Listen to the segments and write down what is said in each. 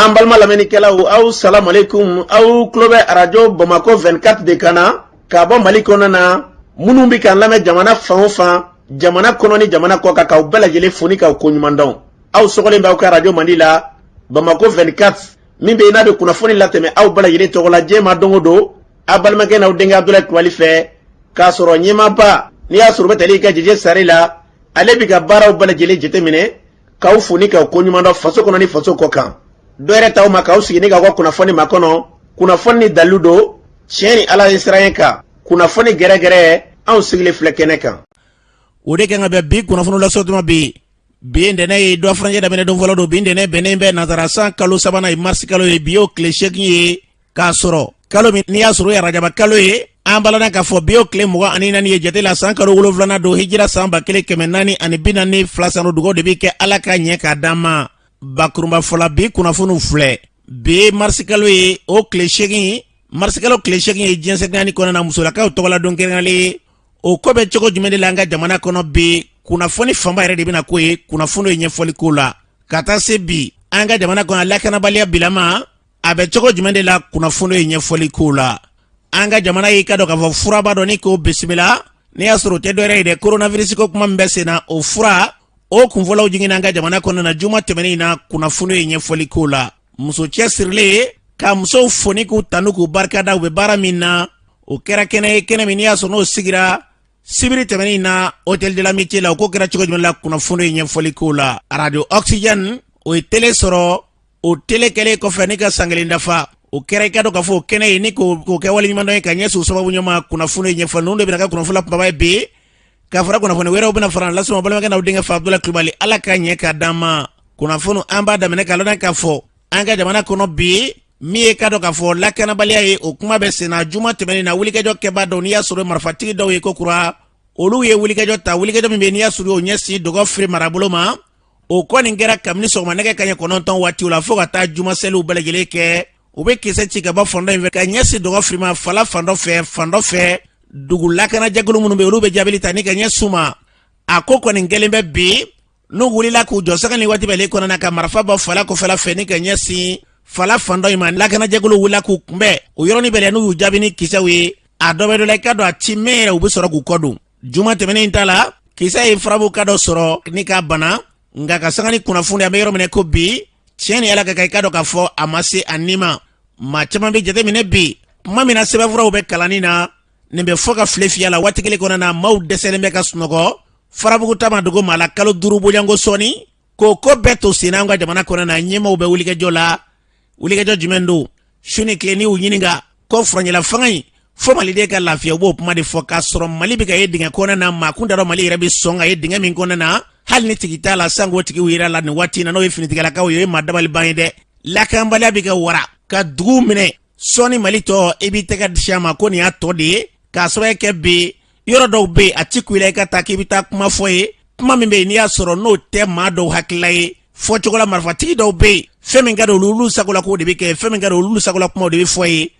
An balima lamɛnnikɛlaw, aw salamualeykum. Aw tulo bɛ Arajo Bamakɔ 24 de kan na ka bɔ Mali kɔnɔna na. Minnu bɛ k'an lamɛn jamana fan o fan, jamana kɔnɔ ni jamana kɔ kan, k'aw bɛɛ lajɛlen fo ni k'aw koɲuman dɔn. Aw sɔgɔlen bɛ aw ka arajo mandi la, Bamakɔ 24, min bɛ yen n'a bɛ kunnafoni latɛmɛ aw bɛɛ lajɛlen tɔgɔ la diɲɛ ma don o don, aw balimakɛ n'aw denkɛ Abudulayi Kulubali fɛ. K'a sɔrɔ ɲɛmaaba n'i y'a sɔrɔ u bɛ tali kɛ Jeje Sare la, ale bɛ ka baaraw bɛɛ lajɛlen jateminɛ, k'aw fo ni k'aw koɲuman dɔn faso kɔnɔ ni faso kɔ kan. Dɔ yɛrɛ t'aw ma k'aw sigi ni k'aw ka kunnafoni makɔnɔ, kunnafoni ni dalilu don, tiɲɛ ni Ala ye siran kan, kunnafoni gɛrɛgɛrɛ, anw sigilen filɛ kɛnɛ kan. O de kan ka bɛn bi kunnafoni lasɔrɔ tuma bi. Bi ntɛnɛn ye dɔ furancɛ daminɛ don fɔlɔ don. Bi ntɛnɛn bɛnnen bɛ nansara san kalo sabanan ye, marisi kalo ye. Bi y'o tile 8 ye, k'a sɔrɔ kalo min n'i y'a sɔrɔ o ye arajaba kalo ye. An balana k'a fɔ bi y'o tile 24 ye jate la, san kalo wolonfilanan don, hijira san 1442 san. Dugawu de bɛ kɛ Ala ka ɲɛ k'a d'an ma. Bakurunba fɔla, bi kunnafoniw filɛ. Bi ye marisi kalo ye, o tile 8, marisi kalo tile 8 ye diɲɛ seleke naani kɔnɔna na musolakaw tɔgɔla don kɛrɛnkɛrɛnlen ye. O ko bɛ cogo jumɛn de la an ka jamana kɔnɔ bi? Kunnafoni fanba yɛrɛ de bɛna k'o ye kunnafoni ye ɲɛfɔli ko la. Ka taa se bi, an ka jamana kɔnɔ lakanabaliya bilama, a bɛ cogo jumɛn de la? Kunnafoni ye ɲɛfɔli ko la. An ka jamana y'i ka dɔn k'a fɔ furaba dɔ ni k'o bisimila, n'i y'a sɔrɔ o tɛ dɔwɛrɛ ye dɛ, coronavirus ko kuma min bɛ sen na, o fura o kunfɔlɔw jiginna an ka jamana kɔnɔna na juma tɛmɛnen in na. Kunnafoni ye ɲɛfɔli ko la. Muso cɛsirilen ye, ka musow fo ni k'u tanu, k'u barikada u bɛ baara min na, o kɛra kɛnɛ ye, kɛnɛ min n'i y'a sɔrɔ n'o sigira sibiri tɛmɛnen in na Hôtel de l'Amitié la. O ko kɛra cogo jumɛn la? Kunnafoni ye ɲɛfɔli ko la. Radio Oxygène, o ye télé sɔrɔ. O télé kɛlen kɔfɛ ni ka san kelen dafa, o kɛra i ka dɔn k'a fɔ o kɛnɛ ye ni k'o kɛ waleɲumandɔn ye ka ɲɛsin o sababu ɲuman. Kunnafoni ye ɲɛfɔli ninnu de bɛna kɛ kunnafoni la kumaba ye bi, ka fara kunnafoni wɛrɛw bɛna fara lasuma. Balimakɛ n'aw denkɛ fa Abudulayi Kulubali, Ala ka ɲɛ k'a d'an ma. Kunnafoni, an b'a daminɛ k'a lɔn k'a fɔ an ka jamana kɔnɔ bi, min ye ka dɔn k'a fɔ lakanabaliya ye, o kuma bɛ senna. Juma tɛmɛnen na, wulikajɔ kɛbaa dɔw n'i y'a sɔrɔ marifatigi dɔw ye ko kura, olu ye wulikajɔ ta, wulikajɔ min bɛ n'i y'a sɔrɔ o ɲɛsin Dɔgɔfiri marabolo ma. O kɔni kɛra kabini sɔgɔma nɛgɛ kaɲɛ 9 waatiw la fo ka taa juma seliw bɛɛ lajɛlen kɛ. U bɛ kisɛ ci ka bɔ fan dɔ in fɛ ka ɲɛsin Dɔgɔfiri ma, fala fan dɔ fɛ, fan dɔ fɛ dugu lakanajɛkulu minnu bɛ, olu bɛ jaabili ta ni ka ɲɛsin u ma. A ko kɔni kɛlen bɛ bi, n'u wulila k'u jɔ sanga ni waati bɛɛ kɔnɔna ka marifa bɔ fala kɔfɛla fɛ ni ka ɲɛsin fala fan dɔ in ma, lakanajɛkulu wulila k'u kunbɛn o yɔrɔnin bɛɛ la, n'u y'u jaabi ni kisɛw ye. A dɔ bɛ dɔ la, i ka dɔn a ti mɛn yɛrɛ, u bɛ sɔrɔ k'u kɔ don. Juma tɛmɛnen in ta la, kisɛ ye furabu ka dɔ sɔrɔ ni k'a bana, nka ka sanga ni kunnafoni, an bɛ yɔrɔ min ko bi, tiɲɛ ni Ala ka kan, i ka dɔn k'a fɔ a ma se a ni ma. Maa caman bɛ jateminɛ bi, kuma min na sɛbɛnfuraw bɛ kalanni na, nin bɛ fɔ ka file fiyɛ la. Waati kelen kɔnɔna na, maaw dɛsɛlen bɛ ka sunɔgɔ. Farabugu ta ma dogo maa la, kalo 5 bonyanko sɔɔni k'o ko bɛɛ to sen na an ka jamana kɔnɔna na. Ɲɛmaaw bɛ wulikajɔ la. Wulikajɔ jumɛn don? Su ni tile, n'i y'u ɲininka ko furancɛla fanga in fo maliden ka lafiya, u b'o kuma de fɔ, k'a sɔrɔ Mali bɛ ka ye dingɛ kɔnɔna na. Maa kun t'a dɔn Mali yɛrɛ bɛ sɔn ka ye dingɛ min kɔnɔna na, hali ni tigi t'a la. Sanko tigiw yɛrɛ la nin waati in na, n'o ye finitigilakaw ye, o ye maa dabaliban ye dɛ. Lakanabaliya bɛ ka wara ka duguw minɛ. Sɔɔni Mali tɔ, i b'i tɛgɛ di a ma ko nin y'a tɔ de ye, k'a sababu kɛ bi yɔrɔ dɔw bɛ yen, a ti kun i la i ka taa k'i bɛ taa kuma fɔ ye, kuma min bɛ yen n'i y'a sɔrɔ n'o tɛ maa dɔw hakilila ye. Fɔcogo la, marifatigi dɔw bɛ yen, fɛn min ka di olu, olu sagola ko de bɛ kɛ, fɛn min ka di olu, sagola kumaw de bɛ fɔ ye.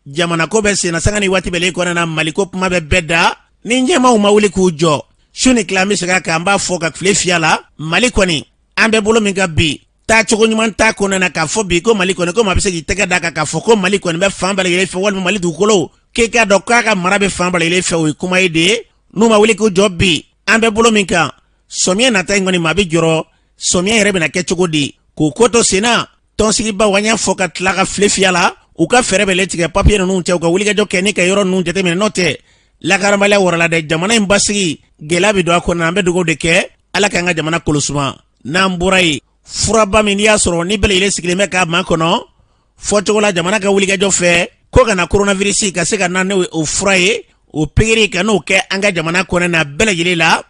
Jamana ko bɛ senna sanga ni waati bɛɛ kɔnɔna na, Maliko kuma bɛ bɛɛ da. Ni ɲɛmaaw ma wuli k'u jɔ, su ni tile an bɛ segin a kan, an b'a fɔ ka tile fiyɛ la, Mali kɔni, an bɛ bolo min kan bi, taacogo ɲuman t'a kɔnɔna na. K'a fɔ bi ko Mali kɔni, ko maa bɛ se k'i tɛgɛ d'a kan k'a fɔ ko Mali kɔni bɛ fan bɛɛ lajɛlen fɛ, walima Mali dugukolo k'e k'a dɔn k'a ka mara bɛ fan bɛɛ lajɛlen fɛ, o ye kuma ye de ye. N'u ma wuli k'u jɔ bi, an bɛ bolo min kan, sɔmiya nata in kɔni, maa bɛ jɔrɔ sɔmiya yɛrɛ bɛna kɛ cogo di k'o ko to sen na. Tɔnsigibaw, an y'a fɔ ka tila ka file fiyɛ la, u ka fɛɛrɛ bɛɛ tigɛ papiye ninnu cɛ, u ka wulikajɔ kɛ ni ka yɔrɔ ninnu jateminɛ. N'o tɛ, lakanabaliya wɔrɔla dɛ, jamana in basigi gɛlɛya bɛ don a kɔnɔ. An bɛ dugawu de kɛ, Ala k'an ka jamana kolosuma. N'an bɔra yen, furaba min n'i y'a sɔrɔ ni bɛɛ lajɛlen sigilen bɛ k'a makɔnɔ, fɔcogo la jamana ka wulikajɔ fɛ ko ka na coronavirus ka se ka na n'o o fura ye, o pikiri ka n'o kɛ an ka jamana kɔnɔ na bɛɛ lajɛlen la,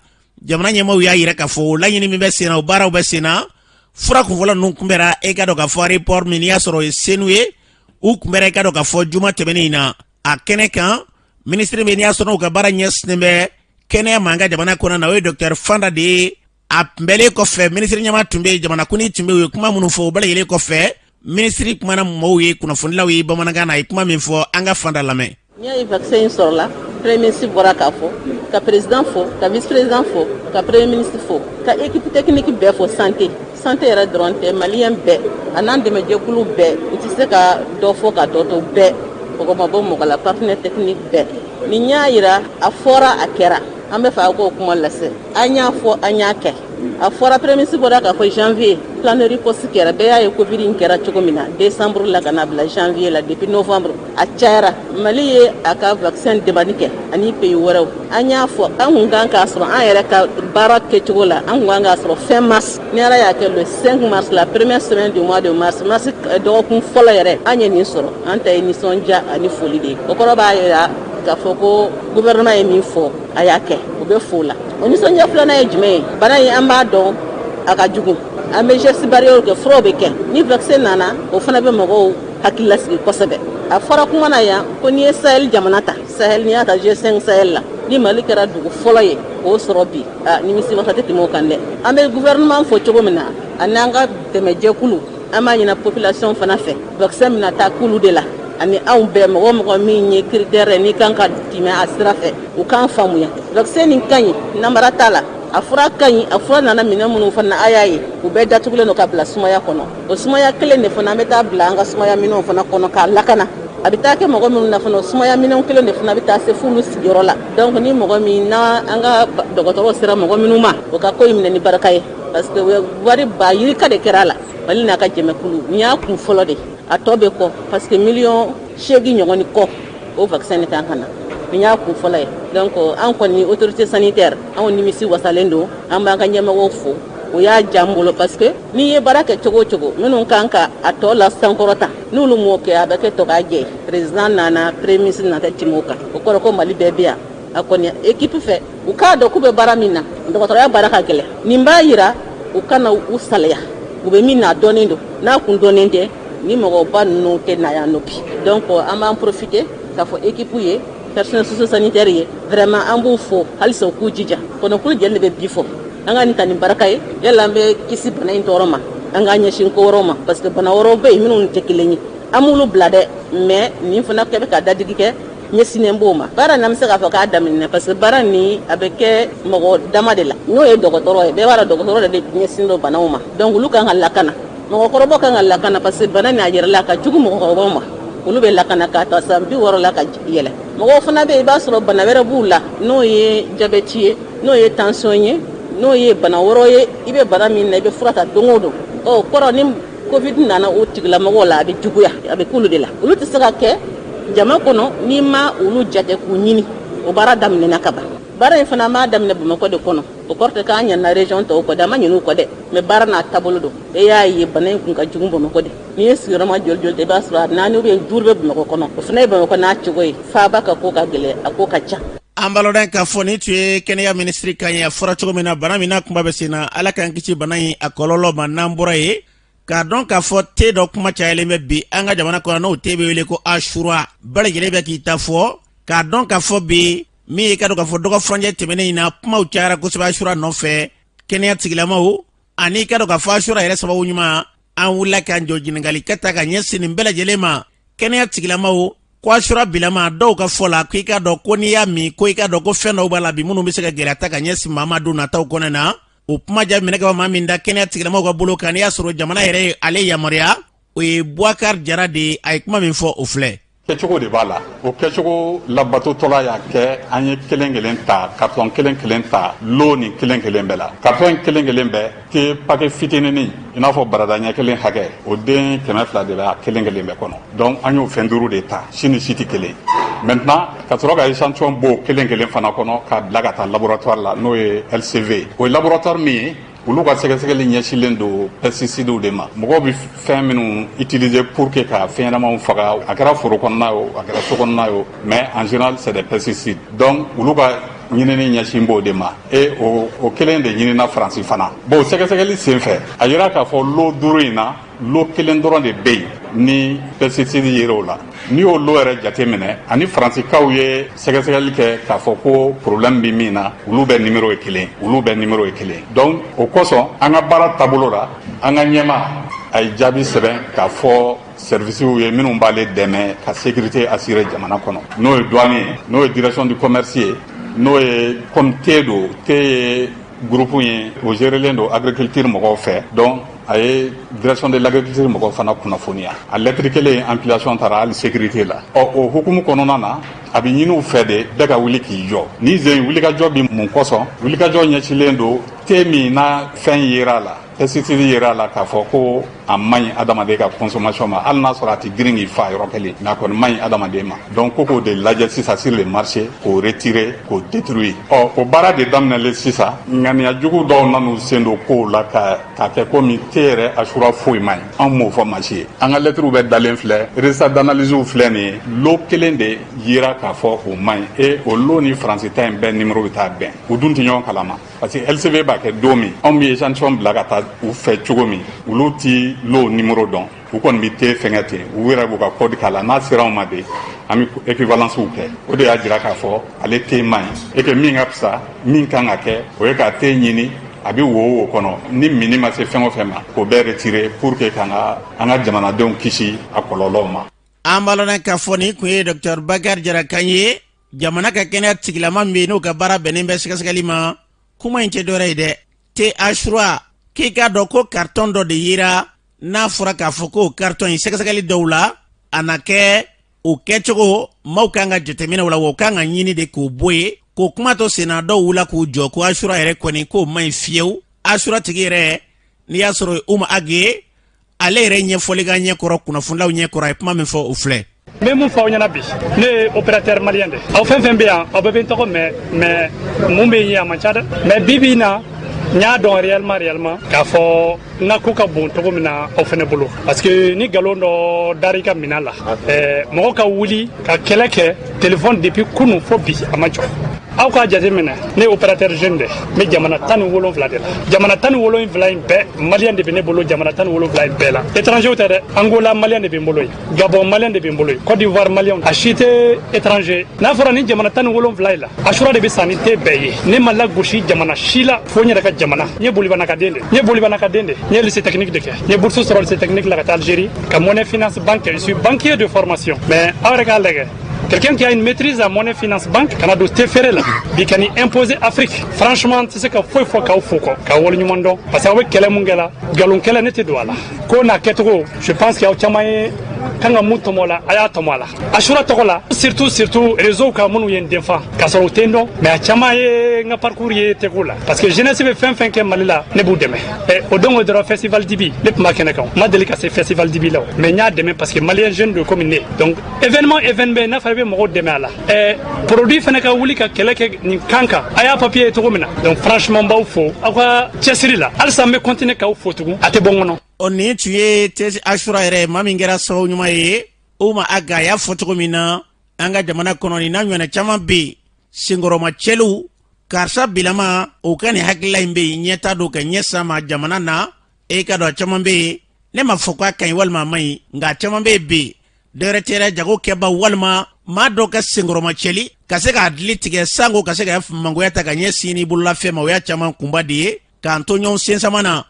jamana ɲɛmaaw y'a yira k'a fɔ o laɲini min bɛ sen na, o baaraw bɛ sen na. Fura kunfɔlɔ ninnu kunbɛra, e ka dɔn k'a fɔ aéroport min n'i y'a sɔrɔ o ye Senu ye, u kunbɛra, i ka dɔn k'a fɔ juma tɛmɛnen in na. A kɛnɛ kan, minisiri min n'i y'a sɔrɔ n'u ka baara ɲɛsinnen bɛ kɛnɛya ma an ka jamana kɔnɔ na, o ye docteur Fanda de ye. A kunbɛlen kɔfɛ, minisiri ɲɛmaa tun bɛ yen, jamanakuntigi tun bɛ yen. U ye kuma minnu fɔ, o bɛɛ lajɛlen kɔfɛ, minisiri kumana mɔgɔw ye, kunnafonilaw ye bamanankan na. A ye kuma min fɔ, an ka Fanda lamɛn. N'i y'a ye vaccin in sɔrɔla, Premier ministre bɔra k'a fɔ. Ka président fo, ka vice président fo, ka premier ministre fo, ka équipe technique bɛɛ fo. Santé, santé yɛrɛ dɔrɔn tɛ, maliyɛn bɛɛ a n'an dɛmɛjɛkulu bɛɛ, u tɛ se ka dɔ fɔ ka dɔ to bɛɛ, mɔgɔ ma bɔ mɔgɔ la, partenaire technique bɛɛ. Nin y'a yira, a fɔra, a kɛra. An bɛ fɛ a k'o kuma lase. An y'a fɔ, an y'a kɛ. A fɔra, premier ministre bɔra k'a fɔ janvier, plan de riposte kɛra. Bɛɛ y'a ye Covid in kɛra cogo min na décembre la ka na bila janvier la. Depuis novembre a cayara. Mali ye a ka vaccin demande kɛ ani pays wɛrɛw. An y'a fɔ, an kun kan k'a sɔrɔ an yɛrɛ ka baara kɛcogo la, an kun kan k'a sɔrɔ fin mars. Ni Ala y'a kɛ, le 5 mars, la première semaine du mois de mars, mars dɔgɔkun fɔlɔ yɛrɛ, an ye nin sɔrɔ. An ta ye nisɔndiya ani foli de ye. O kɔrɔ b'a jira k'a fɔ ko gouvernement ye min fɔ, a y'a kɛ, o bɛ fo la. O nisɔndiya filanan ye jumɛn ye? Bana in, an b'a dɔn a ka jugu, an bɛ geste barrière kɛ, furaw bɛ kɛ. Ni vaccin nana, o fana bɛ mɔgɔw hakili lasigi kosɛbɛ. A fɔra kuma na yan ko n'i ye Sahel jamana ta, Sahel, n'i y'a ta G5 Sahel la, ni Mali kɛra dugu fɔlɔ ye k'o sɔrɔ bi, nimisi wasa tɛ tɛmɛ o kan dɛ. An bɛ gouvernement fo cogo min na ani an ka dɛmɛjɛkulu, an b'a ɲini population fana fɛ, vaccin bɛna taa k'olu de la ani anw bɛɛ. Mɔgɔ mɔgɔ min ye critère n'i kan ka tɛmɛ a sira fɛ, u k'an faamuya, vaccin nin ka ɲi, namara t'a la, a fura ka ɲi. A fura nana minɛn minnu fana, a y'a ye, u bɛɛ datugulen don ka bila sumaya kɔnɔ. O sumaya kelen de fana, an bɛ taa bila an ka sumaya minɛnw fana kɔnɔ k'a lakana. A bɛ taa kɛ mɔgɔ minnu na fana, o sumaya minɛn kelen de fana bɛ taa se f'olu sigiyɔrɔ la. Donc ni mɔgɔ min n'a an ka dɔgɔtɔrɔw sera mɔgɔ minnu ma, o ka ko in minɛ ni barika ye, parce que wari ba yirika de kɛra a la. Mali n'a ka jɛmɛkulu, nin y'a kun fɔlɔ de, a tɔ bɛ kɔ, parce que 8 miliyɔn ɲɔgɔn ni kɔ, o vaccin de kan ka na. Nin y'a kun fɔlɔ ye. Donc an kɔni, autorité sanitaire, anw nimisi wasalen don. An b'an ka ɲɛmɔgɔw fo, o y'a diya n bolo, parce que n'i ye baara kɛ cogo o cogo, minnu kan ka a tɔ la sankɔrɔta, n'olu m'o kɛ, a bɛ kɛ tɔ k'a jɛ. Président nana, premier ministre nana tɛmɛ o kan, o kɔrɔ ko Mali bɛɛ bɛ yan. A kɔni équipe fɛ, u k'a dɔn k'u bɛ baara min na, dɔgɔtɔrɔya baara ka gɛlɛn. Nin b'a yira u kana u salaya, u bɛ min na, a dɔnnen don. N'a kun dɔnnen tɛ, ni mɔgɔba ninnu tɛ na yan nɔ bi. Donc an b'an profiter k'a fɔ équipe ye, personnel socio-sanitaire ye, vraiment an b'u fo halisa, u k'u jija. Kɔnɔkulu jɛlen de bɛ bi fɔ. An ka nin ta ni barika ye, yala an bɛ kisi bana in tɔɔrɔ ma, an k'an ɲɛsin ko wɛrɛw ma, parce que bana wɛrɛw bɛ yen minnu tɛ kelen ye. An m'olu bila dɛ, mais nin fana kɛ bɛ ka dadigi kɛ, ɲɛsinnen b'o ma. Baara nin, an bɛ se k'a fɔ k'a daminɛ, parce que baara nin a bɛ kɛ mɔgɔ dama de la, n'o ye dɔgɔtɔrɔ ye. Bɛɛ b'a dɔn dɔgɔtɔrɔ de ɲɛsinnen don banaw ma. Donc olu kan ka lakana, mɔgɔkɔrɔbaw kan ka lakana, parce que bana nin a yɛrɛ la a ka jugu mɔgɔkɔrɔbaw ma. Olu bɛ lakana k'a ta san 60 la ka yɛlɛ. Mɔgɔw fana bɛ yen, i b'a sɔrɔ bana wɛrɛ b'u la, n'o ye jabɛti ye, n'o ye tension ye, n'o ye bana wɛrɛ ye, i bɛ bana min na, i bɛ fura ta don o don. Ɔ kɔrɔ, ni Covid nana o tigilamɔgɔw la, a bɛ juguya, a bɛ k'olu de la. Olu tɛ se ka kɛ jama kɔnɔ n'i ma olu jate k'u ɲini. O baara daminɛna ka ban. Baara in fana, an b'a daminɛ Bamakɔ de kɔnɔ. O kɔrɔ tɛ k'an ɲana région tɔw kɔ dɛ, an ma ɲinɛ u kɔ dɛ, mais baara n'a taabolo don. E y'a ye, bana in kun ka jugu Bamakɔ de. N'i ye sigiyɔrɔma joli joli ta, i b'a sɔrɔ a naani ou bien duuru bɛ Bamakɔ kɔnɔ. O fana ye Bamakɔ n'a cogo ye. Faaba ka ko ka gɛlɛn, a ko ka ca. An b'a k'a fɔ nin tun ye kɛnɛya minisiri kan ye. A fɔra cogo min na, bana min n'a kunba bɛ sen na, Ala k'an kisi bana in a kɔlɔlɔ ma. N'an bɔra yen, k'a dɔn k'a fɔ te dɔ kuma cayalen bɛ bi an ka jamana kɔnɔ, n'o te bɛ wele ko Asura, bɛɛ lajɛlen bɛ k'i ta fɔ. K'a dɔn k'a fɔ bi min ye ka dɔn k'a fɔ dɔgɔ furancɛ tɛmɛnen in na, kumaw cayara kosɛbɛ Asura nɔfɛ, kɛnɛya tigilamaw ani ka dɔn k'a fɔ Asura yɛrɛ sababu ɲuman. An wulila k'an jɔ ɲininkali ka ta ka ɲɛsin nin bɛɛ lajɛlen ma. Kɛnɛya tigilamaw ko Asura bilama, dɔw ka fɔ la ko i k'a dɔn ko n'i y'a min, ko i k'a dɔn ko fɛn dɔw b'a la bi minnu bɛ se ka gɛlɛya ta ka ɲɛsin maa ma don nataw kɔnɔ na. O kuma jaabi minɛ ka bɔ maa min da kɛnɛya tigilamaw ka bolo kan, n'i y'a sɔrɔ jamana yɛrɛ ye ale yamaruya, o ye Bubakari Jara de ye. A ye kuma min fɔ, o filɛ. Kɛcogo de b'a la. O kɛcogo labatotɔla y'a kɛ, an ye kelen kelen ta, carton kelen kelen ta, lot nin kelen kelen bɛɛ la. Carton kelen kelen bɛɛ te paquet fitininin, i n'a fɔ barada ɲɛ kelen hakɛ, o den 200 de b'a kelen kelen bɛɛ kɔnɔ. Donc an y'o fɛn duuru de ta, si ni si tɛ kelen. Maintenant, ka sɔrɔ ka échantillon bɔ kelen kelen fana kɔnɔ k'a bila ka taa laboratoire la, n'o ye LCV. O ye laboratoire min ye, olu ka sɛgɛsɛgɛli ɲɛsinlen don pesticides de ma, mɔgɔw bɛ fɛn minnu utiliser pour que ka fɛn ɲɛnamaw faga, a kɛra foro kɔnɔna ye o, a kɛra so kɔnɔna ye o, mais en général c'est des pesticides. Donc olu ka ɲinini ɲɛsin b'o de ma. E o kelen de ɲinina Faransi fana. Bon, sɛgɛsɛgɛli sen fɛ, a yira k'a fɔ lot duuru in na, lot kelen dɔrɔn de bɛ yen ni pesticide yer'o la. N'i y'o lot yɛrɛ jate minɛ, ani Faransikaw ye sɛgɛsɛgɛli kɛ k'a fɔ ko problème bɛ min na, olu bɛɛ numéro ye kelen, olu bɛɛ numéro ye kelen. Donc o kosɔn, an ka baara taabolo la, an ka ɲɛma a ye jaabi sɛbɛn k'a fɔ services ye minnu b'ale dɛmɛ ka sécurité assurer jamana kɔnɔ, n'o ye douane ye, n'o ye direction du commerce ye. N'o ye comme te don, te ye groupe ye, o gérelen don agriculture mɔgɔw fɛ. Donc a ye direction de l'agriculture mɔgɔw fana kunnafoniya. A lettre kelen ampliation taara hali sécurité la. Ɔ, o hukumu kɔnɔna na, a bɛ ɲini u fɛ de, bɛɛ ka wuli k'i jɔ. Ni zen wulikajɔ bɛ mun kosɔn? Wulikajɔ ɲɛsilen don te min na fɛn yera a la, pesticide yera a la, k'a fɔ ko a man ɲi adamaden ka consommation ma, hali n'a sɔrɔ a tɛ girin k'i fa yɔrɔ kelen, mais a kɔni man ɲi adamaden ma. Donc ko k'o de lajɛ sisan sur le marché, k'o retirer, k'o détruire. Ɔ, o baara de daminɛlen sisan. Ŋaniya jugu dɔw nan'u sen don kow la ka kɛ komi te yɛrɛ asura foyi man ɲi. Anw m'o fɔ maa si ye. An ka lɛtiriw bɛ dalen filɛ, résultat d'analyse filɛ nin ye. Lot kelen de yera k'a fɔ o man ɲi, e o lot ni faransi ta in bɛɛ numéro bɛ taa bɛn. U dun tɛ ɲɔgɔn kalama, parce que LCV b'a kɛ don min, anw bɛ échantillon bila ka taa u fɛ cogo min, olu ti lot numéro dɔn. U kɔni bɛ te fɛngɛ ten, u yɛrɛ b'u ka code k'a la. N'a sera anw ma de, an bɛ équivalence kɛ. O de y'a jira k'a fɔ ale te man ɲi, et que min ka fisa, min kan ka kɛ, o ye ka te ɲini a bɛ wo kɔnɔ ni mini ma se fɛn o fɛn ma, k'o bɛɛ retirer pour que k'an ka an ka jamanadenw kisi a kɔlɔlɔw ma. An b'a lɔn k'a fɔ nin kun ye Dr Bakari Jara kan ye, jamana ka kɛnɛya tigilama min bɛ yen, n'o ka baara bɛnnen bɛ sɛgɛsɛgɛli ma. Kuma in tɛ dɔwɛrɛ ye dɛ, te asura, k'i k'a dɔn ko carton dɔ de yera, n'a fɔra k'a fɔ ko carton in sɛgɛsɛgɛli dɔw la, a na kɛ o kɛcogo maaw kan ka jateminɛ la, wa o kan ka ɲini de k'o bɔ yen. K'o kuma to senna, dɔw wula k'u jɔ ko asura yɛrɛ kɔni, k'o man ɲi fiyewu. Asura tigi yɛrɛ, n'i y'a sɔrɔ Uma Age, ale yɛrɛ ɲɛfɔli ka ɲɛkɔrɔ, kunnafonilaw ɲɛkɔrɔ, a ye kuma min fɔ, o filɛ. N bɛ mun fɔ aw ɲɛna bi? Ne ye opérateur malien de. Aw fɛn fɛn bɛ yan, aw bɛɛ bɛ n tɔgɔ mɛn, mais mun bɛ yen, a man ca dɛ. Mais bi bi in na, n y'a dɔn réellement réellement k'a fɔ n ka ko ka bon cogo min na aw fɛnɛ bolo, parce que ni nkalon dɔ dar'i ka minɛn la, mɔgɔ ka wuli ka kɛlɛ kɛ téléphone depuis kunun fo bi, a ma jɔ. Aw k'a jate minɛ, ne ye opérateur jeune de, n bɛ jamana 17 de la. Jamana 17 in bɛɛ, malien de bɛ ne bolo. Jamana 17 in bɛɛ la, étranger tɛ dɛ. Angola, malien de bɛ n bolo yen. Gabon, malien de bɛ n bolo yen. Côte d'Ivoire, malien. A si tɛ étranger. N'a fɔra ni jamana 17 in la, asura de bɛ san ni te bɛɛ ye. Ne ma lagosi jamana si la, fo n yɛrɛ ka jamana. N ye bolibanakaden de, n ye bolibanakaden de. N ye lycée technique de kɛ, n ye bourse sɔrɔ lycée technique la ka taa Algérie ka monnaie finance banque. Je suis banquier de formation. Mais aw yɛrɛ k'a lajɛ, quelqu'un qui a une maîtrise en monnaie finance banque kana don te feere la bi ka ni imposer Afrique. Franchement, n tɛ se ka foyi fɔ k'aw fo kɔ, k'aw waleɲuman dɔn, parce que aw bɛ kɛlɛ mun kɛ la, nkalon kɛlɛ, ne tɛ don a la. Ko n'a kɛcogo, je pense que aw caman ye kan ka mun tɔmɔ la, a y'a tɔmɔ a la Asura tɔgɔ la, surtout surtout réseau kan, minnu ye n denfa k'a sɔrɔ u tɛ n dɔn, mais a caman ye n ka parcours ye teko la, parce que jeunesse bɛ fɛn fɛn kɛ Mali la, ne b'u dɛmɛ. O don o dɔrɔn, festival Dibi, ne tun b'a kɛnɛ kan. N ma deli ka se festival Dibi la, mais n y'a dɛmɛ parce que malien jeune don komi ne. Donc événement événement, n'a fɔra i bɛ mɔgɔw dɛmɛ a la, produit fana ka wuli ka kɛlɛ kɛ nin kan kan, a y'a papier ye cogo min na. Donc franchement, n b'aw fo aw ka cɛsiri la. Halisa n bɛ continuer k'aw fo tugun, a tɛ bɔ n kɔnɔ. O nin tun ye te asura yɛrɛ, maa min kɛra sababu ɲuman ye o ma. A ga a y'a fɔ cogo min na, an ka jamana kɔnɔ, nin n'a ɲɔgɔnna caman bɛ yen, senkɔrɔmacɛliw, karisa bilama o ka nin hakilila in bɛ yen, ɲɛta don ka ɲɛ san ma jamana na. E ka dɔn, a caman bɛ yen, ne ma fɔ k'a ka ɲi walima a man ɲi, nka a caman bɛ yen bi, dɔwɛrɛ tɛ yɛrɛ, jago kɛba walima maa dɔ ka senkɔrɔmacɛli ka se k'a dili tigɛ sanko ka se ka mangoya ta ka ɲɛ sin ni bololafɛn ma, o y'a caman kunba de ye k'an to ɲɔgɔn sensama na.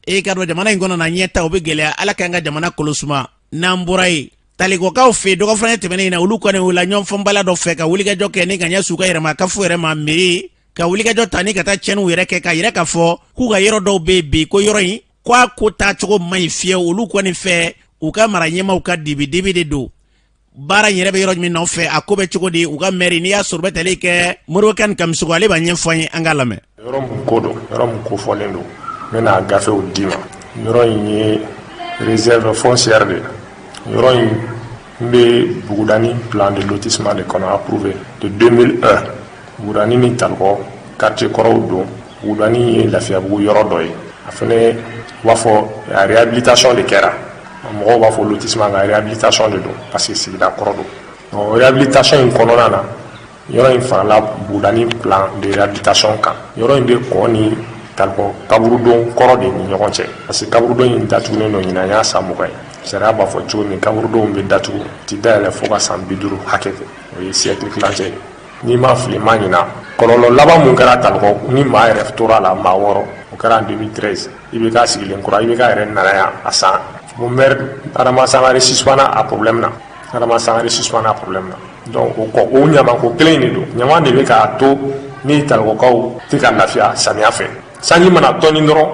E ka dɔn, jamana in kɔnɔ na, ɲɛta o bɛ gɛlɛya. Ala k'an ka jamana kolosuma. N'an bɔra yen, talikɔkaw fɛ, dɔgɔfana tɛmɛnen in na, olu kɔni la ɲɔgɔn fɔnbala dɔ fɛ ka wulikajɔ kɛ ni ka ɲɛ su ka yɛrɛma kafo yɛrɛ ma miiri ka wulikajɔ ta ni ka taa tiɲɛniw yɛrɛ kɛ, ka yɛrɛ k'a fɔ k'u ka yɔrɔ dɔw bɛ yen bi, ko yɔrɔ in ko a ko taacogo man ɲi fiyewu. Olu kɔni fɛ, u ka mara ɲɛmaw ka dibi-dibi de don. Baara in yɛrɛ bɛ yɔrɔ min nɔfɛ, a ko bɛ cogo di u ka mɛri? N'i y'a sɔrɔ bɛ tali kɛ Morikan Kamisogo, ale b'a ɲɛfɔ an ye, an k'a lamɛn. Yɔrɔ mun ko don, yɔrɔ mun ko fɔlen don, n bɛna gafew d'i ma. Yɔrɔ in ye réserve foncière de ye. Yɔrɔ in n bɛ Bugudani plan de lotissement de kɔnɔ, approuvé de 2001. Bugudani ni Talikɔ quartier kɔrɔw don. Bugudani ye Lafiyabugu yɔrɔ dɔ ye. A fɛnɛ, u b'a fɔ a réhabilitation de kɛra. Mɔgɔw b'a fɔ lotissement, nka réhabilitation de don, parce que sigida kɔrɔ don. Donc réhabilitation in kɔnɔna na, yɔrɔ in farala Bugudani plan de réhabilitation kan. Yɔrɔ in bɛ kɔ ni Talikɔ kaburudon kɔrɔ de ni ɲɔgɔn cɛ, parce que kaburudon in datugulen don. Ɲinan y'a san 20 ye. Sariya b'a fɔ cogo min, kaburudonw bɛ datugu, u ti dayɛlɛ fo ka san 50 hakɛ kɛ, o ye siècle tilancɛ ye. N'i ma fili, ma ɲina, kɔlɔlɔ laban mun kɛra Talikɔ ni maa yɛrɛ tora a la, maa 6, o kɛra en 2013. IBK sigilen kura, IBK yɛrɛ nana yan a san. Bon, maire Adama Sangare suspend a problème na, Adama Sangare suspend a problème na. Donc o kɔ, o ɲamanko kelen in de don. Ɲaman de bɛ k'a to ni Talikɔkaw tɛ ka lafiya samiya fɛ. Sanji mana tɔni dɔrɔn,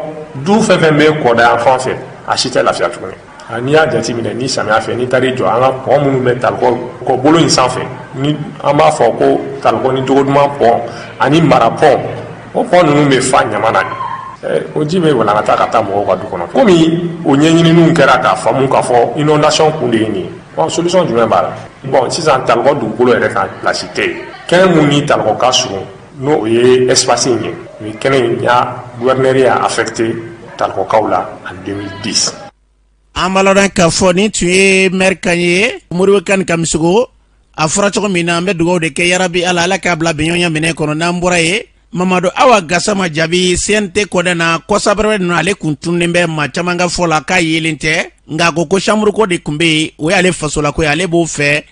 du fɛn fɛn bɛ kɔda yan fan fɛ, a si tɛ lafiya tuguni. N'i y'a jateminɛ, ni samiya fɛ, n'i taar'i jɔ an ka pont minnu bɛ Talikɔ kɔbolo in sanfɛ, ni an b'a fɔ ko Talikɔ ni Togoduman pont ani Mara pont, o pont ninnu bɛ fa ɲama na de. O ji bɛ walankata ka taa mɔgɔw ka du kɔnɔ. Komi o ɲɛɲininiw kɛra k'a faamu k'a fɔ inondation kun de ye nin ye, bon, solution jumɛn b'a la? Bon, sisan Talikɔ dugukolo yɛrɛ kan, place tɛ yen. Kɛnɛ mun ni Talikɔ ka surun, n'o ye espace in ye, o ye kɛnɛ in y'a gouverneur y'a affecté Talikɔkaw la en 2010. An b'a lɔn k'a fɔ nin tun ye maire kan ye, Modibo Kane Kamisogo. A fɔra cogo min na, an bɛ dugawu de kɛ, yarabi Ala, Ala k'a bila bɛnɲɔgɔnya minɛ kɔnɔ. N'an bɔra yen, Mamadu Awa Gasama jaabi CNT kɔnɛ na kɔsa ninnu, ale kun tunnen bɛ maa caman ka fɔ la k'a yelen tɛ, nka a ko ko chambre ko de tun bɛ yen, o y'ale fasolako ye, ale b'o fɛ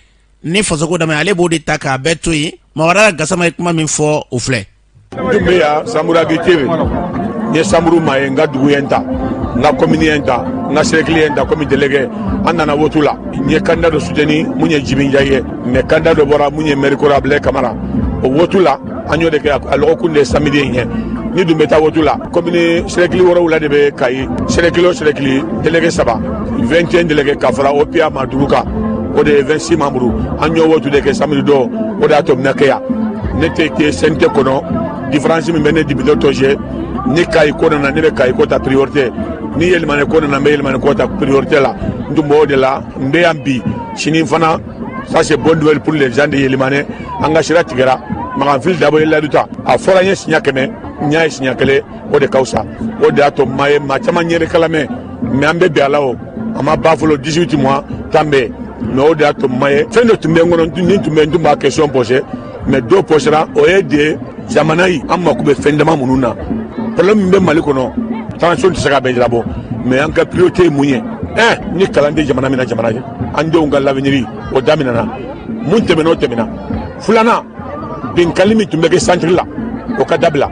ni fasoko daminɛ, ale b'o de ta k'a bɛɛ to yen. Mamadu Awa Gasama ye kuma min fɔ, o filɛ. N tun bɛ yan chambre agriculture, n ye chambre maa ye, n ka dugu ye n ta, n ka commune ye n ta, n ka cercle ye n ta comme délégué. An nana vote la, n ye candidat dɔ soutenir mun ye Jibi Njayi ye, mais candidat dɔ bɔra mun ye maire kɔrɔ Ablaye Kamara. O vote la, an y'o de kɛ a lɔgɔkun de samedi in ɲɛ. Ni dun bɛ taa vote la, commune cercle 7 de bɛ Kayi, cercle o cercle délégué saba, 21 délégué ka fara OPA ma duuru kan, o de ye 26 membres. An y'o vote de kɛ samedi dɔ, o de y'a to n kɛ yan. Ne tɛ kɛ CNT kɔnɔ, différence min bɛ ne député tɔ cɛ, ni Kayi ko nana, ne bɛ Kayi ko ta priorité, ni Yelimane ko nana, n bɛ Yelimane ko ta priorité la. N tun b'o de la, n bɛ yan bi, sini fana. Ça, c'est bonne nouvelle pour les gens de Yelimane. An ka sira tigɛra, Maganfili Dabo ye layidu ta, a fɔra n ye siɲɛ 100, n y'a ye siɲɛ kelen, o de ka fisa. O de y'a to maa ye maa caman ɲɛ kalamɛ, mais an bɛ bɛn a la. O a ma ban fɔlɔ, 18 mois tan bɛ, mais o de y'a to maa ye fɛn dɔ tun bɛ n kɔnɔ, ni tun bɛ n tun b'a question poser, mais dɔw posera. O ye de jamana yi, an mako bɛ fɛn dama minnu na. Problème min bɛ Mali kɔnɔ, transition tɛ se ka bɛɛ ɲɛnabɔ, mais an ka priorité ye mun ye? Un, ni kalan tɛ jamana min na, jamana ye an denw ka l'avenir, o daminɛna. Mun tɛmɛna, o tɛmɛna. Filanan, binkali min tun bɛ kɛ centre la, o ka dabila.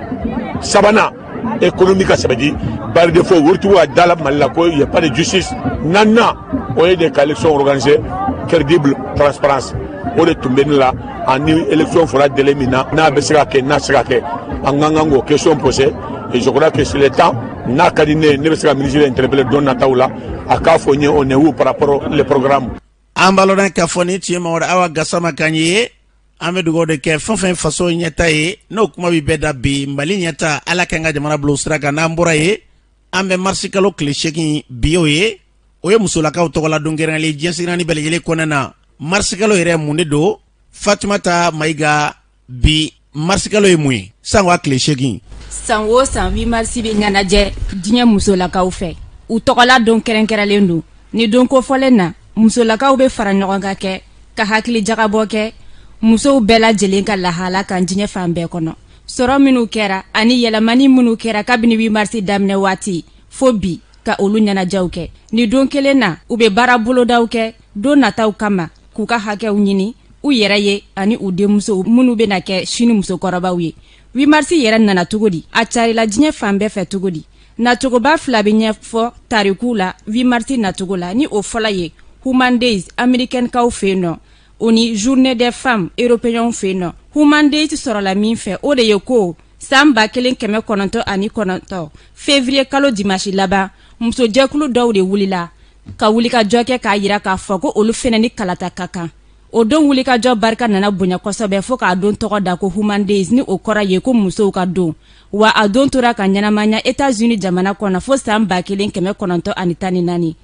Sabanan, économie ka sabati. Bari de fɔ waritigiw ka da la Mali la ko y a pas de justice. Naaninan, o ye de ka élection organiser crédible, transparence. O de tun bɛ ne la. Ani élection fɔra délai min na, n'a bɛ se ka kɛ, n'a se ka kɛ, an ka kan k'o question poser. Et je crois que c'est le temps. N'a ka di ne ye, ne bɛ se ka ministre interpeller don nataw la, a k'a fɔ n ye on est où par rapport le programme. An b'a lɔn k'a fɔ nin tun ye Mamadu Awa Gasama kan ye. An bɛ dugawu de kɛ fɛn fɛn faso ɲɛta ye, n'o kuma bɛ bɛɛ da bi, Mali ɲɛta, Ala k'an ka jamana bila o sira kan. N'an bɔra yen, an bɛ marisi kalo tile 8 bi, o ye musolakaw tɔgɔla don kɛrɛnkɛrɛnlen diɲɛ sigida bɛɛ lajɛlen kɔnɔna na. Marisi kalo yɛrɛ mun de don? Fatumata Mayiga, bi marisi kalo ye mun ye, sango a tile 8? San o san, 8 marisi bɛ ɲɛnajɛ diɲɛ musolakaw fɛ. U tɔgɔla don kɛrɛnkɛrɛnlen don. Ni don kofɔlen na, musolakaw bɛ fara ɲɔgɔn kan kɛ ka hakili jagabɔ kɛ musow bɛɛ lajɛlen ka lahala kan diɲɛ fan bɛɛ kɔnɔ, sɔrɔ minnu kɛra ani yɛlɛmani minnu kɛra kabini 8 marisi daminɛ waati fo bi, ka olu ɲɛnajɛw kɛ. Ni don kelen na, u bɛ baara bolodaw kɛ don nataw kama, k'u ka hakɛw ɲini u yɛrɛ ye ani u denmusow minnu bɛna kɛ sini musokɔrɔbaw ye. 8 marisi yɛrɛ nana cogo di? A carila diɲɛ fan bɛɛ fɛ cogo di? Nacogoba fila bɛ ɲɛfɔ tarikuw la 8 marisi nacogo la, ni o fɔlɔ ye Women Days américainkaw fɛ yen nɔ, o ni Journée des femmes européens fɛ yen nɔ. Women Days sɔrɔla min fɛ, o de ye ko san 1909, février kalo dimanche laban, musojɛkulu dɔw de wulila ka wulikajɔ kɛ k'a yira k'a fɔ ko olu fɛnɛ ni kalata ka kan. O don wulikajɔ barika nana bonya kosɛbɛ fo k'a don tɔgɔ da ko Women Days, ni o kɔrɔ ye ko musow ka don. Wa a don tora ka ɲɛnamaya États-Unis jamana kɔnɔ fo san 1914.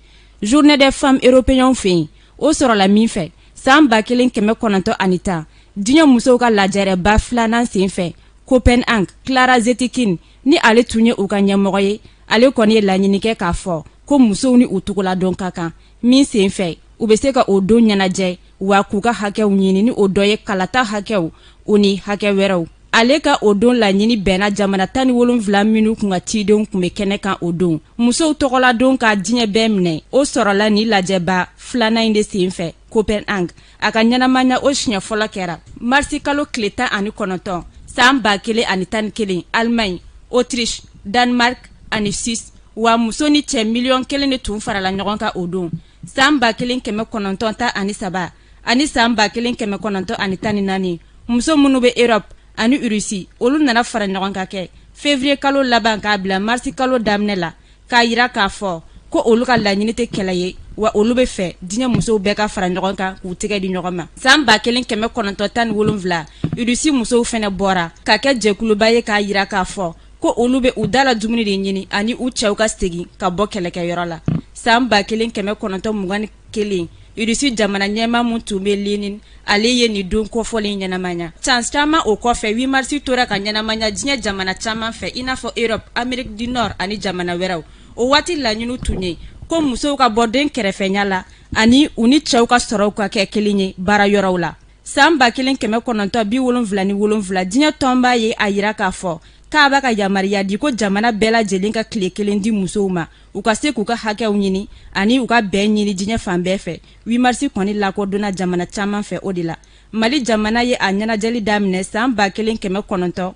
Journée des femmes européens fɛ yen, o sɔrɔla min fɛ, san 1910, diɲɛ musow ka lajɛrɛba filanan sen fɛ Copenhague, Clara Zetkin ni ale tun ye u ka ɲɛmɔgɔ ye, ale kɔni ye laɲini kɛ k'a fɔ ko musow ni u tɔgɔladon ka kan, min sen fɛ u bɛ se ka o don ɲɛnajɛ wa k'u ka hakɛw ɲini, ni o dɔ ye kalata hakɛw, o ni hakɛ wɛrɛw. Ale ka o don laɲini bɛnna jamana 17 minnu kun ka cidenw tun bɛ kɛnɛ kan o don. Musow tɔgɔladon ka diɲɛ bɛɛ minɛ, o sɔrɔla ni lajɛba filanan in de sen fɛ Copenhague. A ka ɲɛnamaya o siɲɛ fɔlɔ kɛra marisi kalo tile 19, san 2011, Allemagne, Autriche, Danemark ani Suisse. Wa muso ni cɛ miliyɔn 1 de tun farala ɲɔgɔn kan o don. San 1913, Ani san 1914, muso minnu bɛ Europe ani Russie, olu nana fara ɲɔgɔn kan kɛ février kalo laban k'a bila mars kalo daminɛ la, k'a yira k'a fɔ ko olu ka laɲini tɛ kɛlɛ ye, wa olu bɛ fɛ diɲɛ musow bɛɛ ka fara ɲɔgɔn kan k'u tɛgɛ di ɲɔgɔn ma. San 1917, Russie musow fana bɔra ka kɛ jɛkuluba ye k'a yira k'a fɔ ko olu bɛ u dala dumuni de ɲini ani u cɛw ka segin ka bɔ kɛlɛkɛyɔrɔ la. San 1921, Russie jamana ɲɛmaa min tun bɛ Lénine, ale ye nin don kofɔlen ɲɛnamaya. San caman o kɔfɛ, 8 mars tora ka ɲɛnamaya diɲɛ jamana caman fɛ, i n'a fɔ Europe, Amérique du Nord ani jamana wɛrɛw. O waati laɲini tun ye ko musow ka bɔ den kɛrɛfɛya la ani u ni cɛw ka sɔrɔw ka kɛ kelen ye baara yɔrɔw la. San 1977, diɲɛ tɔnba ye a yira k'a fɔ k'a b'a ka yamaruya di ko jamana bɛɛ lajɛlen ka tile kelen di musow ma, u ka se k'u ka hakɛw ɲini ani u ka bɛn ɲini diɲɛ fan bɛɛ fɛ. 8 mars kɔni lakodɔnna jamana caman fɛ. O de la, Mali jamana ye a ɲɛnajɛli daminɛ san 1994,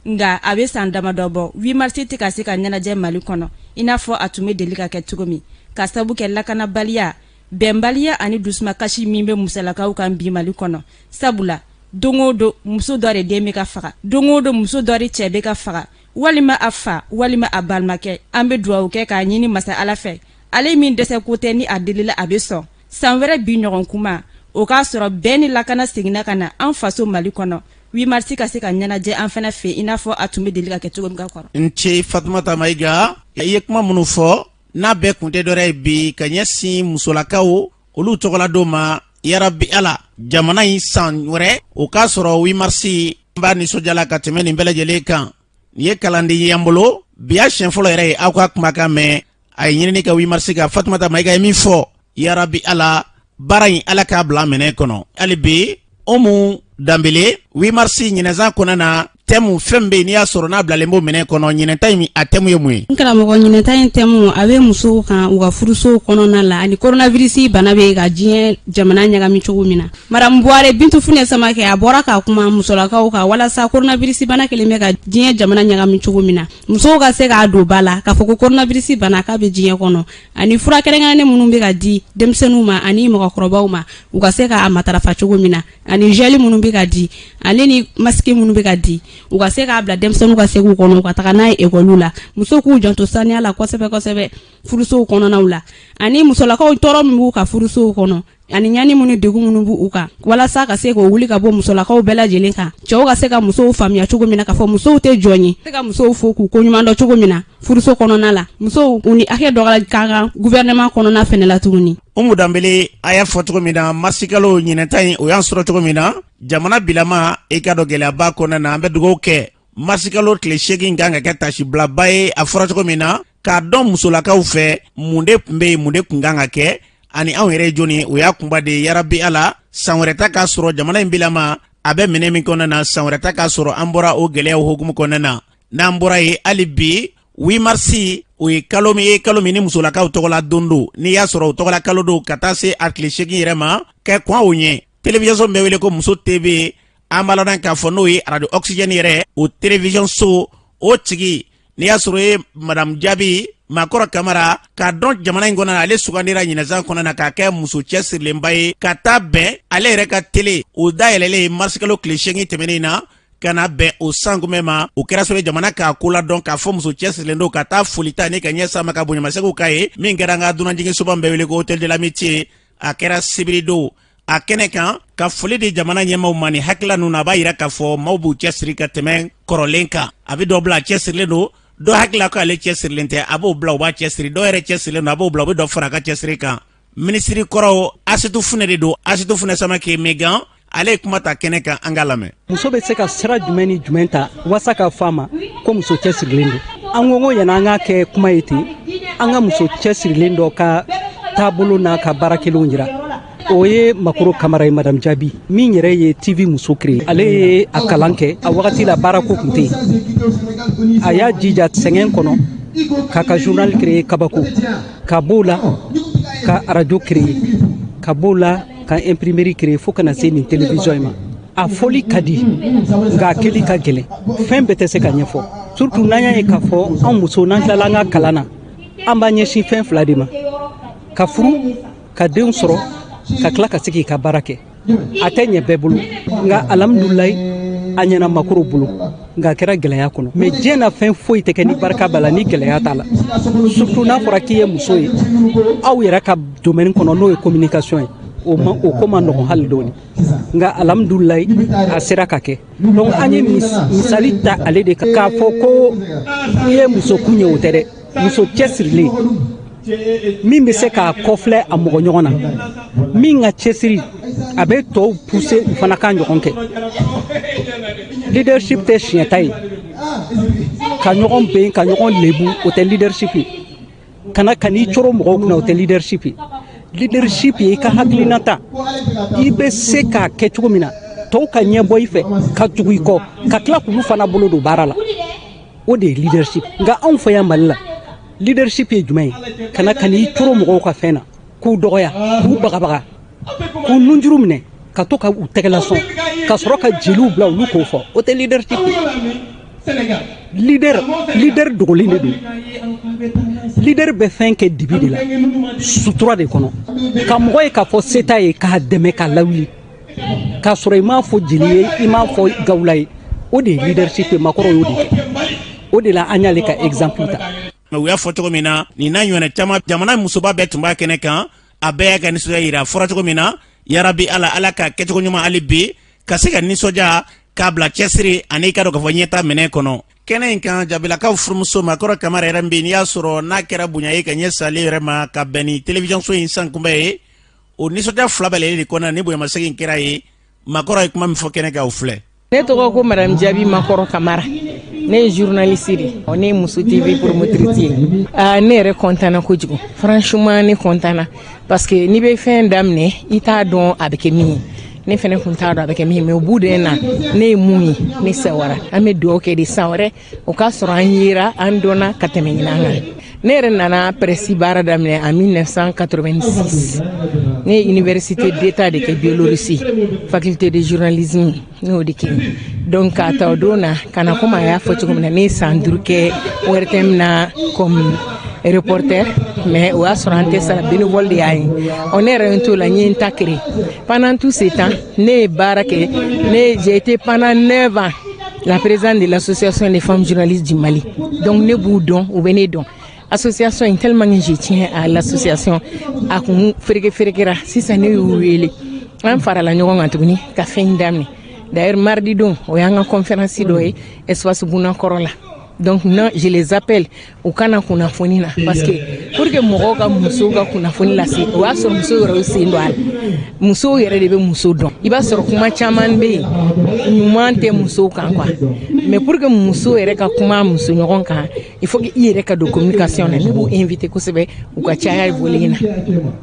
nka a bɛ san damadɔ bɔ, 8 mars tɛ ka se ka ɲɛnajɛ Mali kɔnɔ i n'a fɔ a tun bɛ deli ka kɛ cogo min, ka sabu kɛ lakanabaliya, bɛnbaliya ani dusumakasi min bɛ musolakaw kan bi Mali kɔnɔ. Sabula don o don, muso dɔ de den bɛ ka faga, don o don, muso dɔ de cɛ bɛ ka faga, walima a fa, walima a balimakɛ. An bɛ dugawu kɛ k'a ɲini masa Ala fɛ, ale min dɛsɛ ko tɛ, ni a delila a bɛ sɔn, san wɛrɛ bi ɲɔgɔn kuma, o k'a sɔrɔ bɛn ni lakana seginna ka na an faso Mali kɔnɔ, 8 mars ka se ka ɲɛnajɛ an fana fɛ i n'a fɔ a tun bɛ deli ka kɛ cogo min ka kɔrɔ. N ce Fatumata Mayiga, i ye kuma minnu fɔ n'a bɛɛ kun tɛ dɔwɛrɛ ye bi ka ɲɛsin musolakaw olu tɔgɔladon ma. Yarabi Ala, jamana in san wɛrɛ o k'a sɔrɔ 8 mars n b'a nisɔndiya la ka tɛmɛ nin bɛɛ lajɛlen kan. Nin ye kalanden ye an bolo bi, y'a siɲɛ fɔlɔ yɛrɛ ye aw ka kumakan mɛn. A ye ɲinini kɛ 8 mars kan. Fatumata Mayiga ye min fɔ, yarabi Ala, baara in Ala k'a bila minɛ kɔnɔ. Hali bi, Umu Danbele, 8 mars ɲinɛsan kɔnɔna na, thème fɛn bɛ yen n'i y'a sɔrɔ n'a bilalen b'o minɛ kɔnɔ, ɲinɛta in a thème ye mun ye? N karamɔgɔ, ɲinɛta in thème a bɛ musow kan u ka furusow kɔnɔna la ani coronavirus bana bɛ ka diɲɛ jamana ɲagami cogo min na. Madame Buware Bintu Funɛ Samakɛ, a bɔra ka kuma musolakaw kan walasa coronavirus bana kelen bɛ ka diɲɛ jamana ɲagami cogo min na, musow ka se k'a don ba la k'a fɔ ko coronavirus bana k'a bɛ diɲɛ kɔnɔ, ani fura kɛrɛnkɛrɛnnen minnu bɛ ka di denmisɛnninw ma ani mɔgɔkɔrɔbaw ma, u ka se k'a matarafa cogo min na, ani gel minnu bɛ ka di, ale ni masque minnu bɛ ka di, u ka se k'a bila denmisɛnninw ka sac kɔnɔ, u ka taga n'a ye ekɔliw la. Musow k'u janto saniya la kosɛbɛ kosɛbɛ furusow kɔnɔnaw la, ani musolakaw tɔɔrɔ min b'u ka furusow kɔnɔ, ani ɲani minnu, degun minnu b'u kan, walasa ka se k'o wuli ka bɔ musolakaw bɛɛ lajɛlen kan. Cɛw ka se ka musow faamuya cogo min na k'a fɔ musow tɛ jɔn ye, se ka musow fo k'u ko ɲuman dɔn cogo min na furuso kɔnɔna la. Musow, u ni hakɛ dɔ ka kan gouvernement kɔnɔna fɛnɛ la tuguni. Umu Danbele, a y'a fɔ cogo min na, marisikalo ɲinɛta in o y'an sɔrɔ cogo min na, jamana bilama i ka dɔn gɛlɛyaba kɔnɔna na. An bɛ dugawu kɛ, marisikalo tile 8 kan ka kɛ tasibilaba ye. A fɔra cogo min na k'a dɔn musolakaw fɛ, mun de tun bɛ yen, mun de tun kan ka kɛ, ani anw yɛrɛ ye jɔnni ye, o y'a kunba de ye. Yarabi Ala, san wɛrɛ ta k'a sɔrɔ jamana in bilama a bɛ minɛ min kɔnɔna na, san wɛrɛ ta k'a sɔrɔ an bɔra o gɛlɛyaw hukumu kɔnɔna na. N'an bɔra yen, hali bi 8 mars o ye kalo min ye, kalo min ni musolakaw tɔgɔla don don, n'i y'a sɔrɔ o tɔgɔla kalo don ka taa se a tile 8 yɛrɛ ma kɛ kɔn o ɲɛ. Télévision bɛ wele ko Muso TV, an b'a ladɔn k'a fɔ n'o ye radio Oxygène yɛrɛ, o télévision so o tigi n'i y'a sɔrɔ ye Madame Jaabi Makɔrɔ Kamara, k'a dɔn jamana in kɔnɔ, ale sugandira ɲinɛsan kɔnɔ na k'a kɛ muso cɛsirilenba ye, ka taa bɛn ale yɛrɛ ka télé o dayɛlɛlen marisikalo tile 8 tɛmɛnen na ka na bɛn o san kunbɛn ma. O kɛra sababu jamana k'a ko ladɔn k'a fɔ muso cɛsirilen don, ka taa foli ta ni ka ɲɛ sama ka bonyamasegin k'a ye, min kɛra an ka dunanjiginsoba bɛ wele ko Hôtel de l'Amitié. A kɛra sibiridon a kɛnɛ kan ka foli di jamana ɲɛmaaw ma. Ni hakilila ninnu na, a b'a yira k'a fɔ maaw b'u cɛsiri ka tɛmɛ kɔrɔlen kan. A bɛ dɔ bila a cɛsirilen don, dɔ hakilila ko ale cɛsirilen tɛ, a b'o bila, o b'a cɛsiri. Dɔw yɛrɛ cɛsirilen don, a b'o bila, o bɛ dɔ fara a ka cɛsiri kan. Minisiri kɔrɔw Asetu Funɛ de don, Asetu Funɛ Samake Megan, ale ye kuma ta kɛnɛ kan, an k'a lamɛn. Muso bɛ se ka sira jumɛn ni jumɛn ta walasa ka fɔ a ma ko muso cɛsirilen don? An ko yanni an k'a kɛ kuma ye ten, an ka muso cɛsirilen dɔ ka taabolo n'a ka baara kelenw jira. O ye Makoro Kamara ye, Madame Jaabi, min yɛrɛ ye TV Muso créé. Ale ye a kalan kɛ a wagati la, baarako tun tɛ yen. A y'a jija sɛgɛn kɔnɔ k'a ka journal créé Kabako, ka b'o la ka arajo créé, ka b'o la ka imprimerie créé, fo ka na se nin télévision in ma. A fɔli ka di, nka a kɛli ka gɛlɛn. Fɛn bɛɛ tɛ se ka ɲɛfɔ, surtout n'an y'a ye k'a fɔ an muso, n'an tilala an ka kalan na, an b'an ɲɛsin fɛn fila de ma: ka furu, ka denw sɔrɔ. Ka tila ka se k'i ka baara kɛ, a tɛ ɲɛ bɛɛ bolo, nka alhamdulilayi, a ɲɛna Makɔrɔ bolo, nka a kɛra gɛlɛya kɔnɔ. Mais diɲɛ na, fɛn foyi tɛ kɛ ni barika b'a la ni gɛlɛya t'a la, surtout n'a fɔra k'i ye muso ye aw yɛrɛ ka domaine kɔnɔ, n'o ye communication ye. O ma, o ko ma nɔgɔn hali dɔɔni, nka alhamdulilayi, a sera ka kɛ. Donc an ye misali ta ale de kan k'a fɔ ko i ye musokun ye, o tɛ dɛ, muso cɛsirilen min bɛ se k'a kɔfilɛ a mɔgɔ ɲɔgɔn na, min ka cɛsiri a bɛ tɔw pousser u fana ka ɲɔgɔn kɛ. Leadership tɛ siɲɛta ye, ka ɲɔgɔn ben, ka ɲɔgɔn lebu, o tɛ leadership ye. Kana ka n'i coro mɔgɔw kunna, o tɛ leadership ye. Leadership ye i ka hakilina ta, i bɛ se k'a kɛ cogo min na tɔw ka ɲɛbɔ i fɛ, ka tugu i kɔ, ka tila k'olu fana bolo don baara la, o de ye leadership. Nka anw fɛ yan Mali la, leadership ye jumɛn ye? Kana ka n'i coro mɔgɔw ka fɛn na, k'u dɔgɔya, k'u bagabaga, k'u nunjuru minɛ, ka to ka u tɛgɛlasɔn, ka sɔrɔ ka jeliw bila olu k'o fɔ, o tɛ leadership ye. Leader dogolen de don. Leader bɛ fɛn kɛ dibi de la, sutura de kɔnɔ, ka mɔgɔ ye k'a fɔ se t'a ye, k'a dɛmɛ, k'a lawuli, k'a sɔrɔ i m'a fɔ jeli ye, i m'a fɔ gawula ye, o de ye leadership ye. Makɔrɔ y'o de kɛ, o de la an y'ale ka exemple ta. U y'a fɔ cogo min na, nin n'a ɲɔgɔnna caman, jamana musoba bɛɛ tun b'a kɛnɛ kan, a bɛɛ y'a ka nisɔndiya yira. Fɔra cogo min na, yarabi Ala, Ala ka kɛcogo ɲuman hali bi ka se ka nisɔndiya k'a bila cɛsiri ani i ka dɔn k'a fɔ ɲɛta minɛ kɔnɔ. Kɛnɛ in kan, Jabilakaw furumuso Makɔrɔ Kamara yɛrɛ bɛ, n'i y'a sɔrɔ n'a kɛra bonya ye ka ɲɛ sale yɛrɛ ma ka bɛn ni télévision in sankunbɛ ye, o nisɔndiya fila bɛɛ lajɛlen de kɔnɔna ni bonyamasegin kɛra ye. Makɔrɔ ye kuma min fɔ kɛnɛ kan, o filɛ. Ne tɔgɔ ko Madame Jaabi Makɔrɔ Kamara. Ne ye journaliste de ye, ne ye Muso TV promotrice ye. Ne yɛrɛ content kojugu, franchement ne content, parce que n'i bɛ fɛn daminɛ, i t'a dɔn a bɛ kɛ min ye. Ne fɛnɛ kun t'a dɔn a bɛ kɛ min ye, mais au bout d'un an, ne ye mun ye, ne sewara. An bɛ dugawu kɛ de, san wɛrɛ o k'a sɔrɔ an yera, an dɔnna ka tɛmɛ ɲinan kan. Ne yɛrɛ nana presse baara daminɛ en 1986. Ne ye université d'état de kɛ Biélorussie, faculté de journalisme, ne y'o de kɛ. Donc k'a ta o don na ka na, komi a y'a fɔ cogo min na, ne ye san 5 kɛ ORTM na comme reporter, mais o y'a sɔrɔ an tɛ sara, bénévole de y'a ye. Ɔ, ne yɛrɛ ye n t'o la, n ye n ta créé. Pendant tout ce temps, ne ye baara kɛ. Ne, j'ai été pendant 9 ans la présidente de l'association des femmes journalistes du Mali. Donc ne b'u dɔn, u bɛ ne dɔn. Association in, tellement que je tiens à l'association, a kun fereke ferekera. Sisan ne y'u wele, an farala ɲɔgɔn kan tuguni ka fɛn in daminɛ. D'ailleurs, mardi don, o y'an ka conférence dɔ ye espace Bunakɔrɔ la. Donc non, je les appelle u kana kunnafoni na, parce que pour que mɔgɔw ka musow ka kunnafoni lase, o y'a sɔrɔ musow yɛrɛ y'u sen don a la. Musow yɛrɛ de bɛ muso dɔn. I b'a sɔrɔ kuma caman bɛ yen, ɲuman tɛ musow kan quoi, mais pour que muso yɛrɛ ka kuma muso ɲɔgɔn kan, il faut que i yɛrɛ ka don communication na. Ne b'u inviter kosɛbɛ, u ka caya volet in na.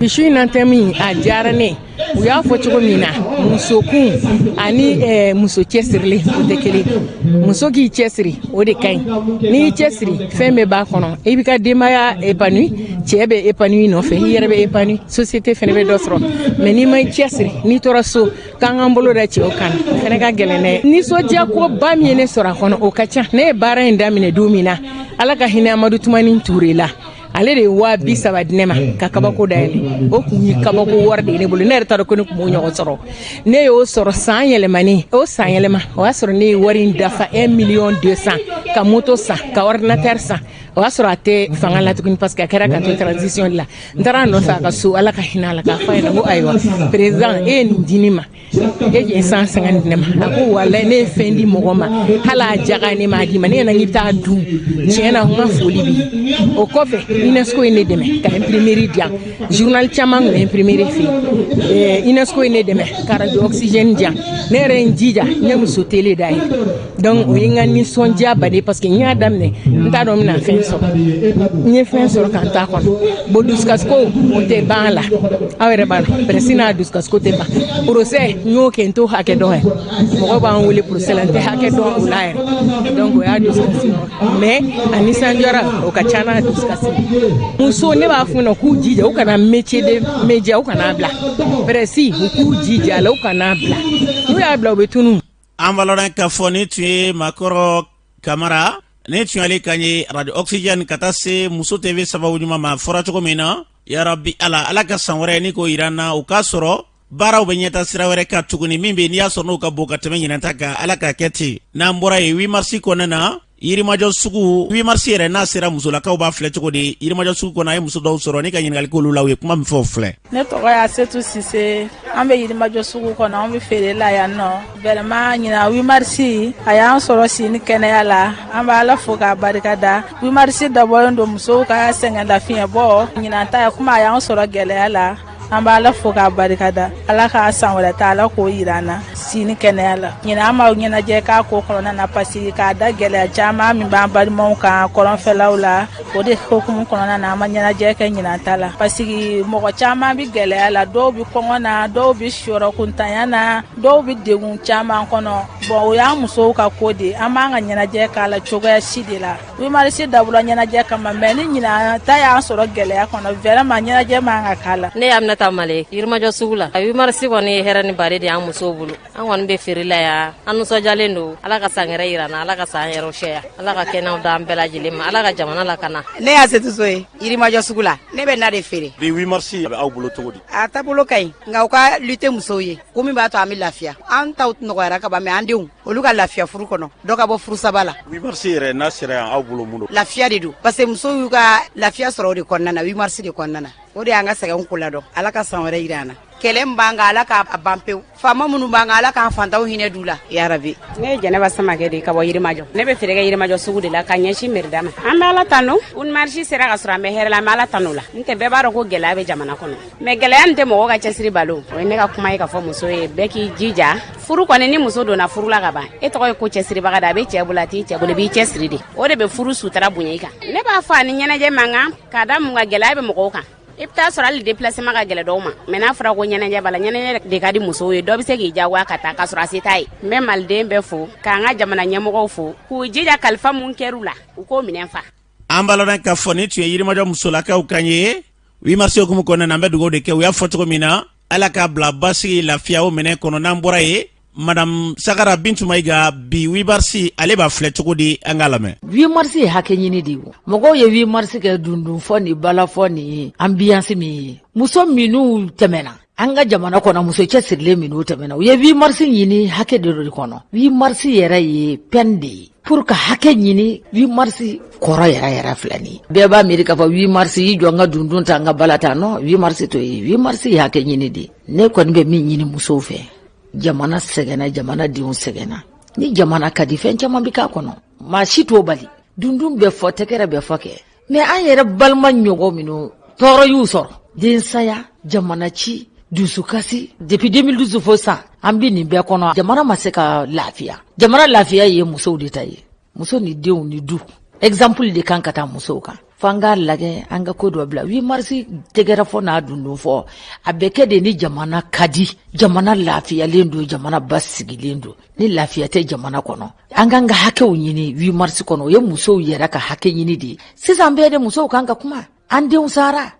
Bi su in na, thème in a diyara ne. U y'a fɔ cogo min na, musokun ani muso cɛsirilen, o tɛ kelen. Muso k'i cɛsiri, o de ka ɲi. N'i y'i cɛsiri, fɛn bɛɛ b'a kɔnɔ. I b'i ka denbaya épanoui, cɛ bɛ épanoui nɔfɛ, i yɛrɛ bɛ épanoui, société fɛnɛ bɛ dɔ sɔrɔ. Mais n'i ma i cɛsiri, n'i tora so k'an k'an bolo da cɛw kan, o fɛnɛ ka gɛlɛn dɛ. Nisɔndiya ko ba min ye ne sɔrɔ a kɔnɔ, o ka ca. Ne ye baara in daminɛ don min na, Ala ka hinɛ Amadu Tumani Ture la, ale de ye 30.000 di ne ma ka kabako dayɛlɛ. O kun ye kabako wari de ye ne bolo. Ne yɛrɛ t'a dɔn ko ne kun b'o ɲɔgɔn sɔrɔ. Ne y'o sɔrɔ san yɛlɛmani, o san yɛlɛma, o y'a sɔrɔ ne ye wari in dafa 1 million 200, ka moto san, ka ordinateur san. O y'a sɔrɔ a tɛ fanga la tuguni, parce que a kɛra ka to transition de la. N taara a nɔfɛ a ka so, Ala ka hinɛ a la, k'a fɔ a ɲɛna ko ayiwa président, e ye nin di ne ma, e ye 150 di ne ma. A ko walayi, ne ye fɛn di mɔgɔ ma, hali a jaga ne m'a di ma, ne ɲɛna k'i bɛ taa dun. Tiɲɛ na, n ka foli b'i ye. O kɔfɛ, UNESCO ye ne dɛmɛ ka imprimerie di yan. Journal caman tun bɛ imprimerie fɛ yen. UNESCO ye ne dɛmɛ ka radio oxygène di yan. Ne yɛrɛ ye n jija, n ye muso télé dayɛlɛ. Donc o ye n ka nisɔndiya baden, parce que n y'a daminɛ, n t'a dɔn n bɛna fɛn sɔrɔ. N ye fɛn sɔrɔ ka n t'a kɔnɔ. Bon, dusukasiko o tɛ ban a la. Aw yɛrɛ b'a dɔn, presse n'a dusukasiko tɛ ban. Procès, n y'o kɛ, n t'o hakɛ dɔn yɛrɛ. Mɔgɔw b'an wele procès la, n tɛ hakɛ dɔn o la yɛrɛ. Donc o y'a dusukasi yɔrɔ, mais a nisɔndiyara, o ka ca n'a dusukasi. Muso, ne b'a f'u ɲɛna k'u jija, u kana métier de média, u kana bila presse, u k'u jija a la, u kana bila. N'u y'a bila, u bɛ tunu. An b'a k'a fɔ ni tun ye Makɔrɔ Kamara, ne tun y'ale kan ye radio Oxygène ka taa se Muso TV sababu ɲuman ma. Fɔra cogo min na. Yarabi Ala, Ala ka san wɛrɛ ni k'o yira an na, o k'a sɔrɔ baaraw bɛ ɲɛta sira wɛrɛ kan tuguni min bɛ n'i y'a sɔrɔ n'o ka bon ka tɛmɛ ɲinan ta kan. Ala k'a kɛ ten. N'an bɔra yen, 8 mars kɔnɔna na, Yirimajɔ sugu, 8 mars yɛrɛ n'a sera, musolakaw b'a filɛ cogo di? Yirimajɔ sugu kɔnɔ, a ye muso dɔw sɔrɔ ni ka ɲininkali k'olu la, u ye kuma min fɔ o filɛ. Ne tɔgɔ ye Asetu Sise. An bɛ Yirimajɔ sugu kɔnɔ, an bɛ feere la yan nɔ. Vraiment, ɲinan 8 mars a y'an sɔrɔ si ni kɛnɛya la. An bɛ Ala fo k'a barika da. 8 mars dabɔlen don musow ka sɛgɛn lafiɲɛ bɔ. Ɲinan ta komi a y'an sɔrɔ gɛlɛya la, an bɛ Ala fo k'a barika da. Ala k'a san wɛrɛ ta, Ala k'o yira an na si ni kɛnɛya la. Ɲinan an ma ɲɛnajɛ k'a ko kɔnɔna na, parce que k'a da gɛlɛya caman min b'an balimaw kan kɔrɔnfɛlaw la, o de hukumu kɔnɔna na, an ma ɲɛnajɛ kɛ ɲinan ta la, parce que mɔgɔ caman bɛ gɛlɛya la. Dɔw bɛ kɔngɔ na, dɔw bɛ siyɔrɔkuntanya na, dɔw bɛ degun caman kɔnɔ. Bon, o y'an musow ka ko de ye. An b'an ka ɲɛnajɛ k'a la cogoya si de la. 8 mars dabɔra ɲɛnajɛ kama, mais ni ɲinan ta y'an sɔrɔ gɛlɛya kɔnɔ, vraiment ɲɛnajɛ man ka k'a la. Ne ye Aminata Male, Yirimajɔ sugu la. 8 mars kɔni ye hɛrɛ ni baden de y'an musow bolo. An kɔni bɛ feere la yan, an nisɔndiyalen don. Ala ka san wɛrɛ yira an na, Ala ka san yɛrɛw sɛya, Ala ka kɛnɛw d'an bɛɛ lajɛlen ma, Ala ka jamana lakana. Ne y'a Setu So ye, Yirimajɔ sugu la. Ne bɛ na de feere. Bi 8 mars a bɛ aw bolo cogo di? A taabolo ka ɲi, nka u ka lutter musow ye ko min b'a to an bɛ lafiya. An taw nɔgɔyara ka ban, mais an denw, olu ka lafiya furu kɔnɔ, dɔ ka bɔ furu saba la. 8 mars yɛrɛ n'a sera yan, aw bolo mun don? Lafiya de don, parce que musow y'u ka lafiya sɔrɔ o de kɔnɔna na, 8 mars de kɔnɔna na. O de y'an ka sɛgɛnw ko ladɔn. Ala ka san wɛrɛ yira an na. Kɛlɛ min b'an kan, Ala k'a ban pewu. Faama minnu b'an kan, Ala k'an fantanw hinɛ d'u la, yarabi. Ne ye Jɛnɛba Samakɛ de ye ka bɔ Yirimajɔ. Ne bɛ feere kɛ Yirimajɔ sugu de la ka ɲɛsin merida ma. An bɛ Ala tanu, 8 mars sera ka sɔrɔ an bɛ hɛrɛ la, an bɛ Ala tanu la. N tɛ bɛɛ b'a dɔn ko gɛlɛya bɛ jamana kɔnɔ, mais gɛlɛya nin tɛ mɔgɔ ka cɛsiri balo. O ye ne ka kuma ye ka fɔ muso ye, bɛɛ k'i jija furu kɔni. Ni muso donna furu la ka ban, e tɔgɔ ye ko cɛsiribaga de. A bɛ cɛ bolo, a t'i cɛ bolo, i b'i cɛsiri de. O de bɛ furu sutura bonya i kan. Ne b'a fɔ a ni ɲɛnajɛ man kan, k'a da mun kan? Gɛlɛya bɛ mɔgɔw kan. I bɛ taa sɔrɔ hali déplacement ka gɛlɛ dɔw ma, mais n'a fɔra ko ɲɛnajɛ b'a la, ɲɛnajɛ de ka di musow ye. Dɔ bɛ se k'i jagoya ka taa k'a sɔrɔ a se t'a ye. N bɛ maliden bɛɛ fo, k'an ka jamana ɲɛmɔgɔw fo, k'u jija kalifa mun kɛr'u la, u k'o minɛn fa. An b'a lɔn k'a fɔ nin tun ye Yirimajɔ musolakaw kan ye. 8 mars hukumu kɔnɔna na, an bɛ dugawu de kɛ. U y'a fɔ cogo min na, Ala k'a bila basigi, lafiya o minɛ kɔnɔ. N'an bɔra yen, Madame Sagara Bintu Mayiga, bi 8 mars ale b'a filɛ cogo di? An k'a lamɛn. 8 mars ye hakɛ ɲini de ye. Mɔgɔw ye 8 mars kɛ dundunfɔ ni balafɔ ni ambiance min ye, muso minnu tɛmɛna an ka jamana kɔnɔ, muso cɛsirilen minnu tɛmɛna, u ye 8 mars ɲini hakɛ de de kɔnɔ. 8 mars yɛrɛ ye peine de ye pour ka hakɛ ɲini. 8 mars kɔrɔ yɛrɛ yɛrɛ filɛ nin ye. Bɛɛ b'a miiri k'a fɔ 8 mars, i jɔ n ka dundun ta, n ka bala ta. Non, 8 mars to ye, 8 mars ye hakɛ ɲini de ye. Ne kɔni bɛ min ɲini musow fɛ, jamana sɛgɛnna, jamana denw sɛgɛnna. Ni jamana ka di, fɛn caman bɛ k'a kɔnɔ, maa si t'o bali. Dundun bɛ fɔ, tɛgɛrɛ bɛ fɔ kɛ, mais an yɛrɛ balima ɲɔgɔn minnu tɔɔrɔ y'u sɔrɔ, densaya, jamana ci, dusukasi, depuis 2012 fo san, an bɛ nin bɛɛ kɔnɔ, jamana ma se ka lafiya. Jamana lafiya ye musow de ta ye, muso ni denw ni du. Exemple de kan ka taa musow kan. Fo an k'a lajɛ, an ka ko dɔ bila. 8 mars tɛgɛrɛ fɔ n'a dundun fɔ, a bɛ kɛ de ni jamana ka di, jamana lafiyalen don, jamana basigilen don. Ni lafiya tɛ jamana kɔnɔ, an k'an ka hakɛw ɲini 8 mars kɔnɔ. O ye musow yɛrɛ ka hakɛ ɲini de ye. Sisan bɛɛ de musow kan ka kuma. An denw sara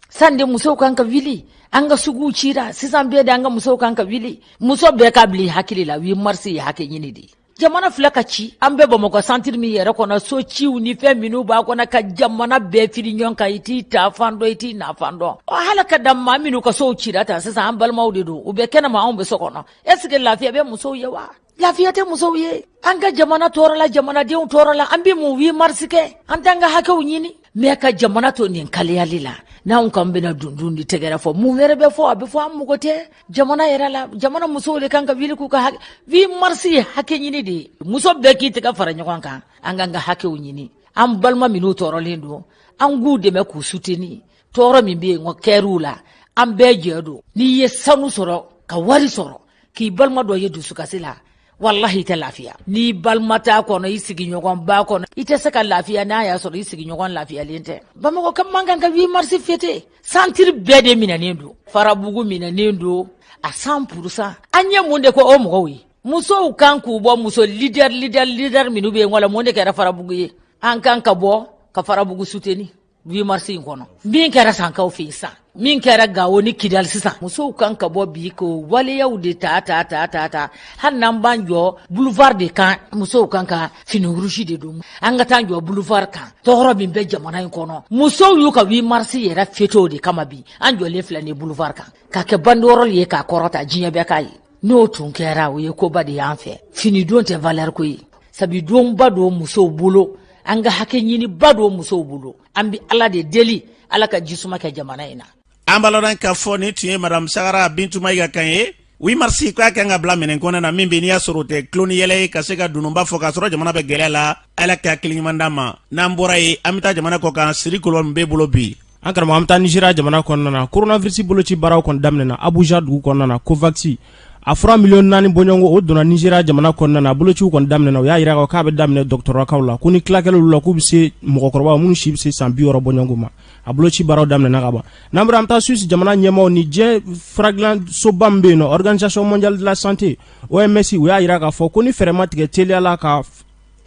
san de, musow kan ka wuli. An ka suguw cira sisan bɛɛ de, an ka musow kan ka wuli. Muso bɛɛ k'a bila i hakili la, 8 mars ye hakɛ ɲini de ye. Jamana filɛ ka ci, an bɛ Bamakɔ centre min yɛrɛ kɔnɔ, so ciw ni fɛn minnu b'a kɔnɔ, ka jamana bɛɛ fili ɲɔgɔn kan, i t'i ta fan dɔn, i t'i na fan dɔn. Ɔ hala ka da maa minnu ka sow cira tan sisan, an balimaw de don, u bɛ kɛnɛma, anw bɛ so kɔnɔ. Est ce que lafiya bɛ musow ye wa? Lafiya tɛ musow ye. An ka jamana tɔɔrɔ la, jamanadenw tɔɔrɔ la, an bɛ mun 8 mars kɛ? An t'an ka hakɛw ɲini? Mais ka jamana to nin kaliyali la, n'anw kan bɛna dundun ni tɛgɛrɛ fɔ, mun wɛrɛ bɛ fɔ? A bɛ fɔ an mago tɛ jamana yɛrɛ la. Jamana musow de kan ka wuli k'u ka hakɛ. 8 mars ye hakɛ ɲini de ye. Muso bɛɛ k'i tɛgɛ fara ɲɔgɔn kan, an k'an ka hakɛw ɲini. An balima minnu tɔɔrɔlen don, an k'u dɛmɛ k'u soutenir. Tɔɔrɔ min bɛ yen, n kɛr'u la, an bɛɛ jɛ don. N'i ye sanu sɔrɔ, ka wari sɔrɔ, k'i balima dɔ ye dusukasi la, walahi i tɛ lafiya. N'i balima t'a kɔnɔ, i sigiɲɔgɔn b'a kɔnɔ, i tɛ se ka lafiya n'a y'a sɔrɔ i sigiɲɔgɔn lafiyalen tɛ. Bamakɔ ka man kan ka 8 mars fêter. Centre bɛɛ de minɛnen don, Farabugu minɛnen don à 100%. An ye mun de kɛ o mɔgɔw ye? Musow kan k'u bɔ, muso leader leader leader minnu bɛ yen, wala mun de kɛra Farabugu ye? An kan ka bɔ ka Farabugu soutenir 8 mars in kɔnɔ. Min kɛra sankaw fɛ yen sisan. Min kɛra Gawo ni Kidali sisan, musow kan ka bɔ bi k'o waleyaw de ta ta ta ta ta. Hali n'an b'an jɔ boulevard de kan, musow kan ka fini rouge de don. An ka taa jɔ boulevard kan, tɔɔrɔ min bɛ jamana in kɔnɔ, musow y'u ka 8 mars yɛrɛ fêter o de kama. Bi an jɔlen filɛ nin boulevard kan, ka kɛ banderole ye k'a kɔrɔta, diɲɛ bɛɛ k'a ye. N'o tun kɛra, o ye koba de y'an fɛ. Finidon tɛ valeur ko ye, sabi donba don musow bolo, an ka hakɛ ɲiniba don musow bolo. An bɛ Ala de deli, Ala ka jisuma kɛ jamana in na. An b'a lɔn k'a fɔ nin tun ye Madame Sagara Bintu Mayiga kan ye. 8 mars k'a kan ka bila minɛn kɔnɔ na min bɛ n'i y'a sɔrɔ o tɛ tulon ni yɛlɛ ye ka se ka dununba fɔ k'a sɔrɔ jamana bɛ gɛlɛya la. Ala ka hakili ɲuman d'an ma. N'an bɔra yen, an bɛ taa jamana kɔ kan. Siri Kolon b'e bolo bi. An karamɔgɔ, an bɛ taa Nizeriya jamana kɔnɔna na. Coronavirus boloci baaraw kɔni daminɛna Abuja dugu kɔnɔna na. Covax a fura miliyɔn 4 bɔɲɔgɔnko, o donna Nizeriya jamana kɔnɔna na. Bolociw kɔni daminɛna. U y'a jira k'a bɛ daminɛ dɔgɔtɔrɔkaw la, ko ni tila kɛla olu la, k'u bɛ se mɔgɔkɔrɔba minnu si bɛ se san 60 bɔɲɔgɔnko ma. A boloci baaraw daminɛna ka ban. N'an bɔra, an bɛ taa Suisse jamana ɲɛmaaw ni diɲɛ furadilansoba min bɛ yen nɔ, Organisation mondiale de la santé, OMS, u y'a jira k'a fɔ ko ni fɛɛrɛ ma tigɛ teliya la ka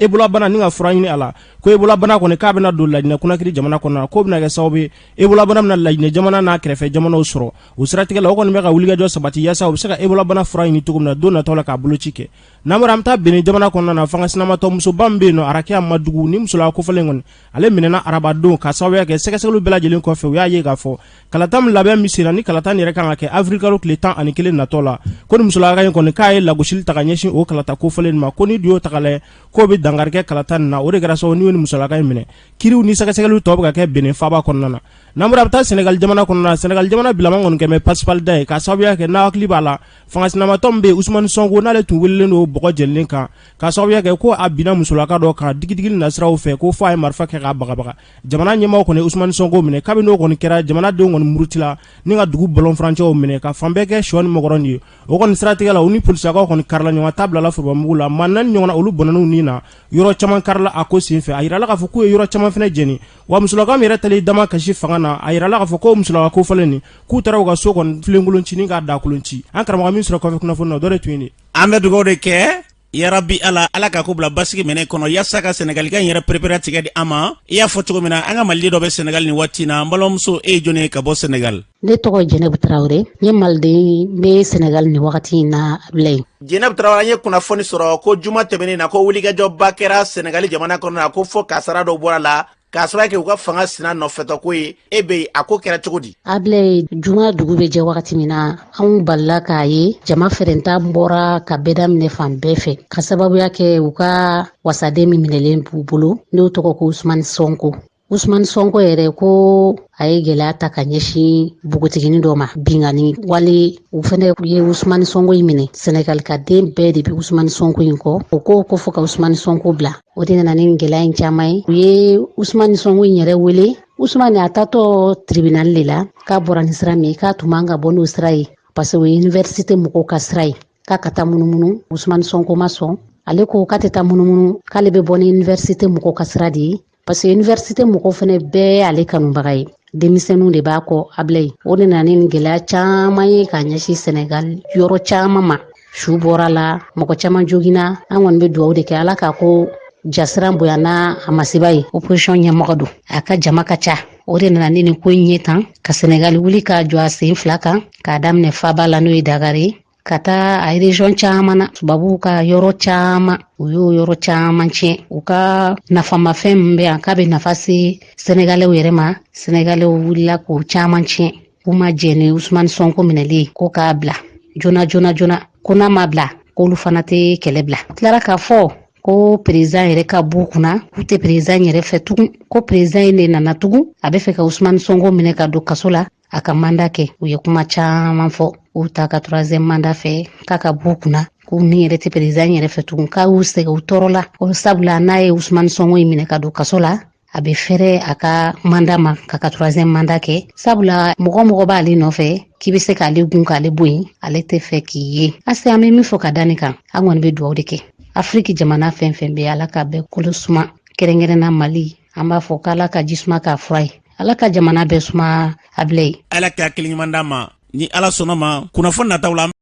Ebola bana ni ka fura ɲini a la, ko Ebola bana kɔni k'a bɛna don Laginɛ Konakiri jamana kɔnɔ, k'o bɛna kɛ sababu ye Ebola bana bɛna Laginɛ jamana n'a kɛrɛfɛ jamanaw sɔrɔ. O siratigɛ la, o kɔni bɛ ka wulikajɔ sabati yaasa u bɛ se ka Ebola bana fura ɲini cogo min na don nataw la k'a boloci kɛ. N'an bɔra, an bɛ taa Benin jamana kɔnɔna na. Fanga sinamatɔ musoba min bɛ yen nɔ, Arakiya Madugu, ni musolaka kofɔlen kɔni, ale minɛna arabadon ka sababuya kɛ sɛgɛsɛgɛliw bɛɛ lajɛlen kɔfɛ, u y'a ye k'a fɔ kalata min labɛn bɛ senna, ni kalata nin yɛrɛ kan ka kɛ avril kalo tile 11 natɔ la, ko ni musolaka in kɔni k'a ye lagosili ta ka ɲɛsin o kalata kofɔlen ma, ko ni dun y'o ta k'a lajɛ, k'o bɛ dankari kɛ kalata nin na. O de kɛra sababu n'u ye nin musolaka in minɛ. Kiriw ni sɛgɛsɛgɛliw tɔ bɛ ka kɛ Benin faaba kɔnɔna na. N'an bɔra, a bɛ taa Senegali jamana kɔnɔna na. Senegali jamana bilama kɔni kɛmɛ pasipalida ye ka sababuya kɛ, n'a hakili b'a la, fanga sinamatɔ min bɛ yen, Usumani Sɔnko, n'ale tun welelen don bɔgɔ jɛlen kan ka sababuya kɛ ko a binna musolaka dɔ kan digidigili nasiraw fɛ, ko fo a ye marifa kɛ k'a bagabaga. Jamana ɲɛmaaw kɔni Usumani Sɔnko minɛ. Kabini o kɔni kɛra, jamanadenw kɔni murutila ni ka dugu bɔlɔn furancɛw minɛ ka fan bɛɛ kɛ sɔ ni mɔgɔrɔn ye. O kɔni siratigɛ la, u ni polisilakaw kɔni karila ɲɔgɔn ta, bilala forobamugu la, maa 4 ɲɔgɔn na, olu bɔnɛn'u ni na. Yɔrɔ caman karila a ko senfɛ. A yirala k'a fɔ k'u ye yɔrɔ caman fana jeni. Wa musolaka min yɛrɛ taalen dama kasi fanga na, a yirala k'a fɔ ko musolaka kofɔlen nin, k'u taara u ka so kɔni filenkolon ci ni k'a dakolon ci. An karamɔgɔ, min sɔrɔ kɔfɛ kunnafoni na, o dɔ de tun ye nin. An bɛ dugawu de kɛ, yarabi Ala, Ala ka ko bila basigi minɛ kɔnɔ yaasa ka Sɛnɛgalika in yɛrɛ pereperelatigɛ di an ma. I y'a fɔ cogo min na, an ka Maliden dɔ bɛ Sɛnɛgali nin waati na. N balimamuso, e ye jɔni ye ka bɔ Sɛnɛgali? Ne tɔgɔ Jɛnɛbu Tarawele, n ye Maliden, n bɛ Sɛnɛgali nin wagati in na, Abilayi. Jɛnɛbu Tarawele, an ye kunnafoni sɔrɔ ko juma tɛmɛnen na, ko wulikajɔba kɛra Sɛnɛgali jamana kɔnɔ na, ko fɔ kasara dɔw bɔra la k'a sababu kɛ u ka fanga sina nɔfɛtɔko ye. E bɛ yen, a ko kɛra cogo di? Abilayi, juma dugu bɛ jɛ wagati min na, anw balila k'a ye jama fɛrɛntan bɔra ka bɛɛ daminɛ fan bɛɛ fɛ, ka sababuya kɛ u ka wasaden min minɛlen b'u bolo, n'o tɔgɔ ko Usumani Sɔnko. Usumani Sɔnko yɛrɛ ko a ye gɛlɛya ta ka ɲɛsin npogotiginin dɔ ma, binkanni wale. U fɛnɛ ye Usumani Sɔnko in minɛ. Sɛnɛgali ka den bɛɛ de bɛ Usumani Sɔnko in kɔ. O ko ko fo ka Usumani Sɔnko bila. O de nana ni gɛlɛya in caman ye. U ye Usumani Sɔnko in yɛrɛ wele. Usumani a taatɔ tribunal de la, k'a bɔra ni sira min ye, k'a tun man ka bɔ n'o sira ye, parce que o ye université mɔgɔw ka sira ye, k'a ka taa munumunu. Usumani Sɔnko ma sɔn. Ale ko k'a tɛ taa munumunu, k'ale bɛ bɔ ni université mɔgɔw ka sira de ye, parce que université mɔgɔw fɛnɛ bɛɛ ale kanubaga ye, denmisɛnninw de b'a kɔ. Abilayi, o de nana ni gɛlɛya caman ye ka ɲɛsin Sɛnɛgal yɔrɔ caman ma. Su bɔra la, mɔgɔ caman joginna. An kɔni bɛ dugawu de kɛ, Ala k'a ko jasiran bonya n'a a masiba ye. Opposition ɲɛmɔgɔ don, a ka jama ka ca. O de nana ni nin ko in ye tan, ka Sɛnɛgali wuli k'a jɔ a sen fila kan, k'a daminɛ faba la, n'o ye Dakari ye, ka taa a région caman na. Tubabuw ka yɔrɔ caman, u y'o yɔrɔ caman tiɲɛ. U ka nafamafɛn min bɛ yan k'a bɛ nafa se Sɛnɛgalɛw yɛrɛ ma, Sɛnɛgalɛw wulila k'o caman tiɲɛ. K'u ma jɛn ni Usumani Sɔnko minɛli ye, ko k'a bila joona joona joona, ko n'a ma bila, k'olu fana tɛ kɛlɛ bila. U tilara k'a fɔ ko perezidan yɛrɛ ka b'u kunna, k'u tɛ perezidan yɛrɛ fɛ tugun, ko perezidan in de nana tugun, a bɛ fɛ ka Usumani Sɔnko minɛ ka don kaso la, a ka manda kɛ. U ye kuma caman fɔ, u ta ka troisième mandat fɛ, k'a ka b'u kunna, k'u ni yɛrɛ tɛ perezidan yɛrɛ fɛ tugun, k'a y'u sɛgɛn, u tɔɔrɔla, ko sabula n'a ye Usumani Sɔnko in minɛ ka don kaso la, a bɛ fɛrɛ a ka manda ma k'a ka troisième mandat kɛ, sabula mɔgɔ mɔgɔ b'ale nɔfɛ k'i bɛ se k'ale gun k'ale bɔ yen, ale tɛ fɛ k'i ye. Ase, an bɛ min fɔ ka da nin kan, an kɔni bɛ dugawu de kɛ. Afiriki jamana fɛn fɛn bɛ, Ala ka bɛɛ kolo suma, kɛrɛnkɛrɛnna Mali. An b'a fɔ k'Ala ka jisuma k'a fura ye, Ala ka jamana bɛɛ suma, Abilayi. Ala ka hakili ɲuman d'an ma. Ni Ala sɔnna ma, kunnafoni nataw la.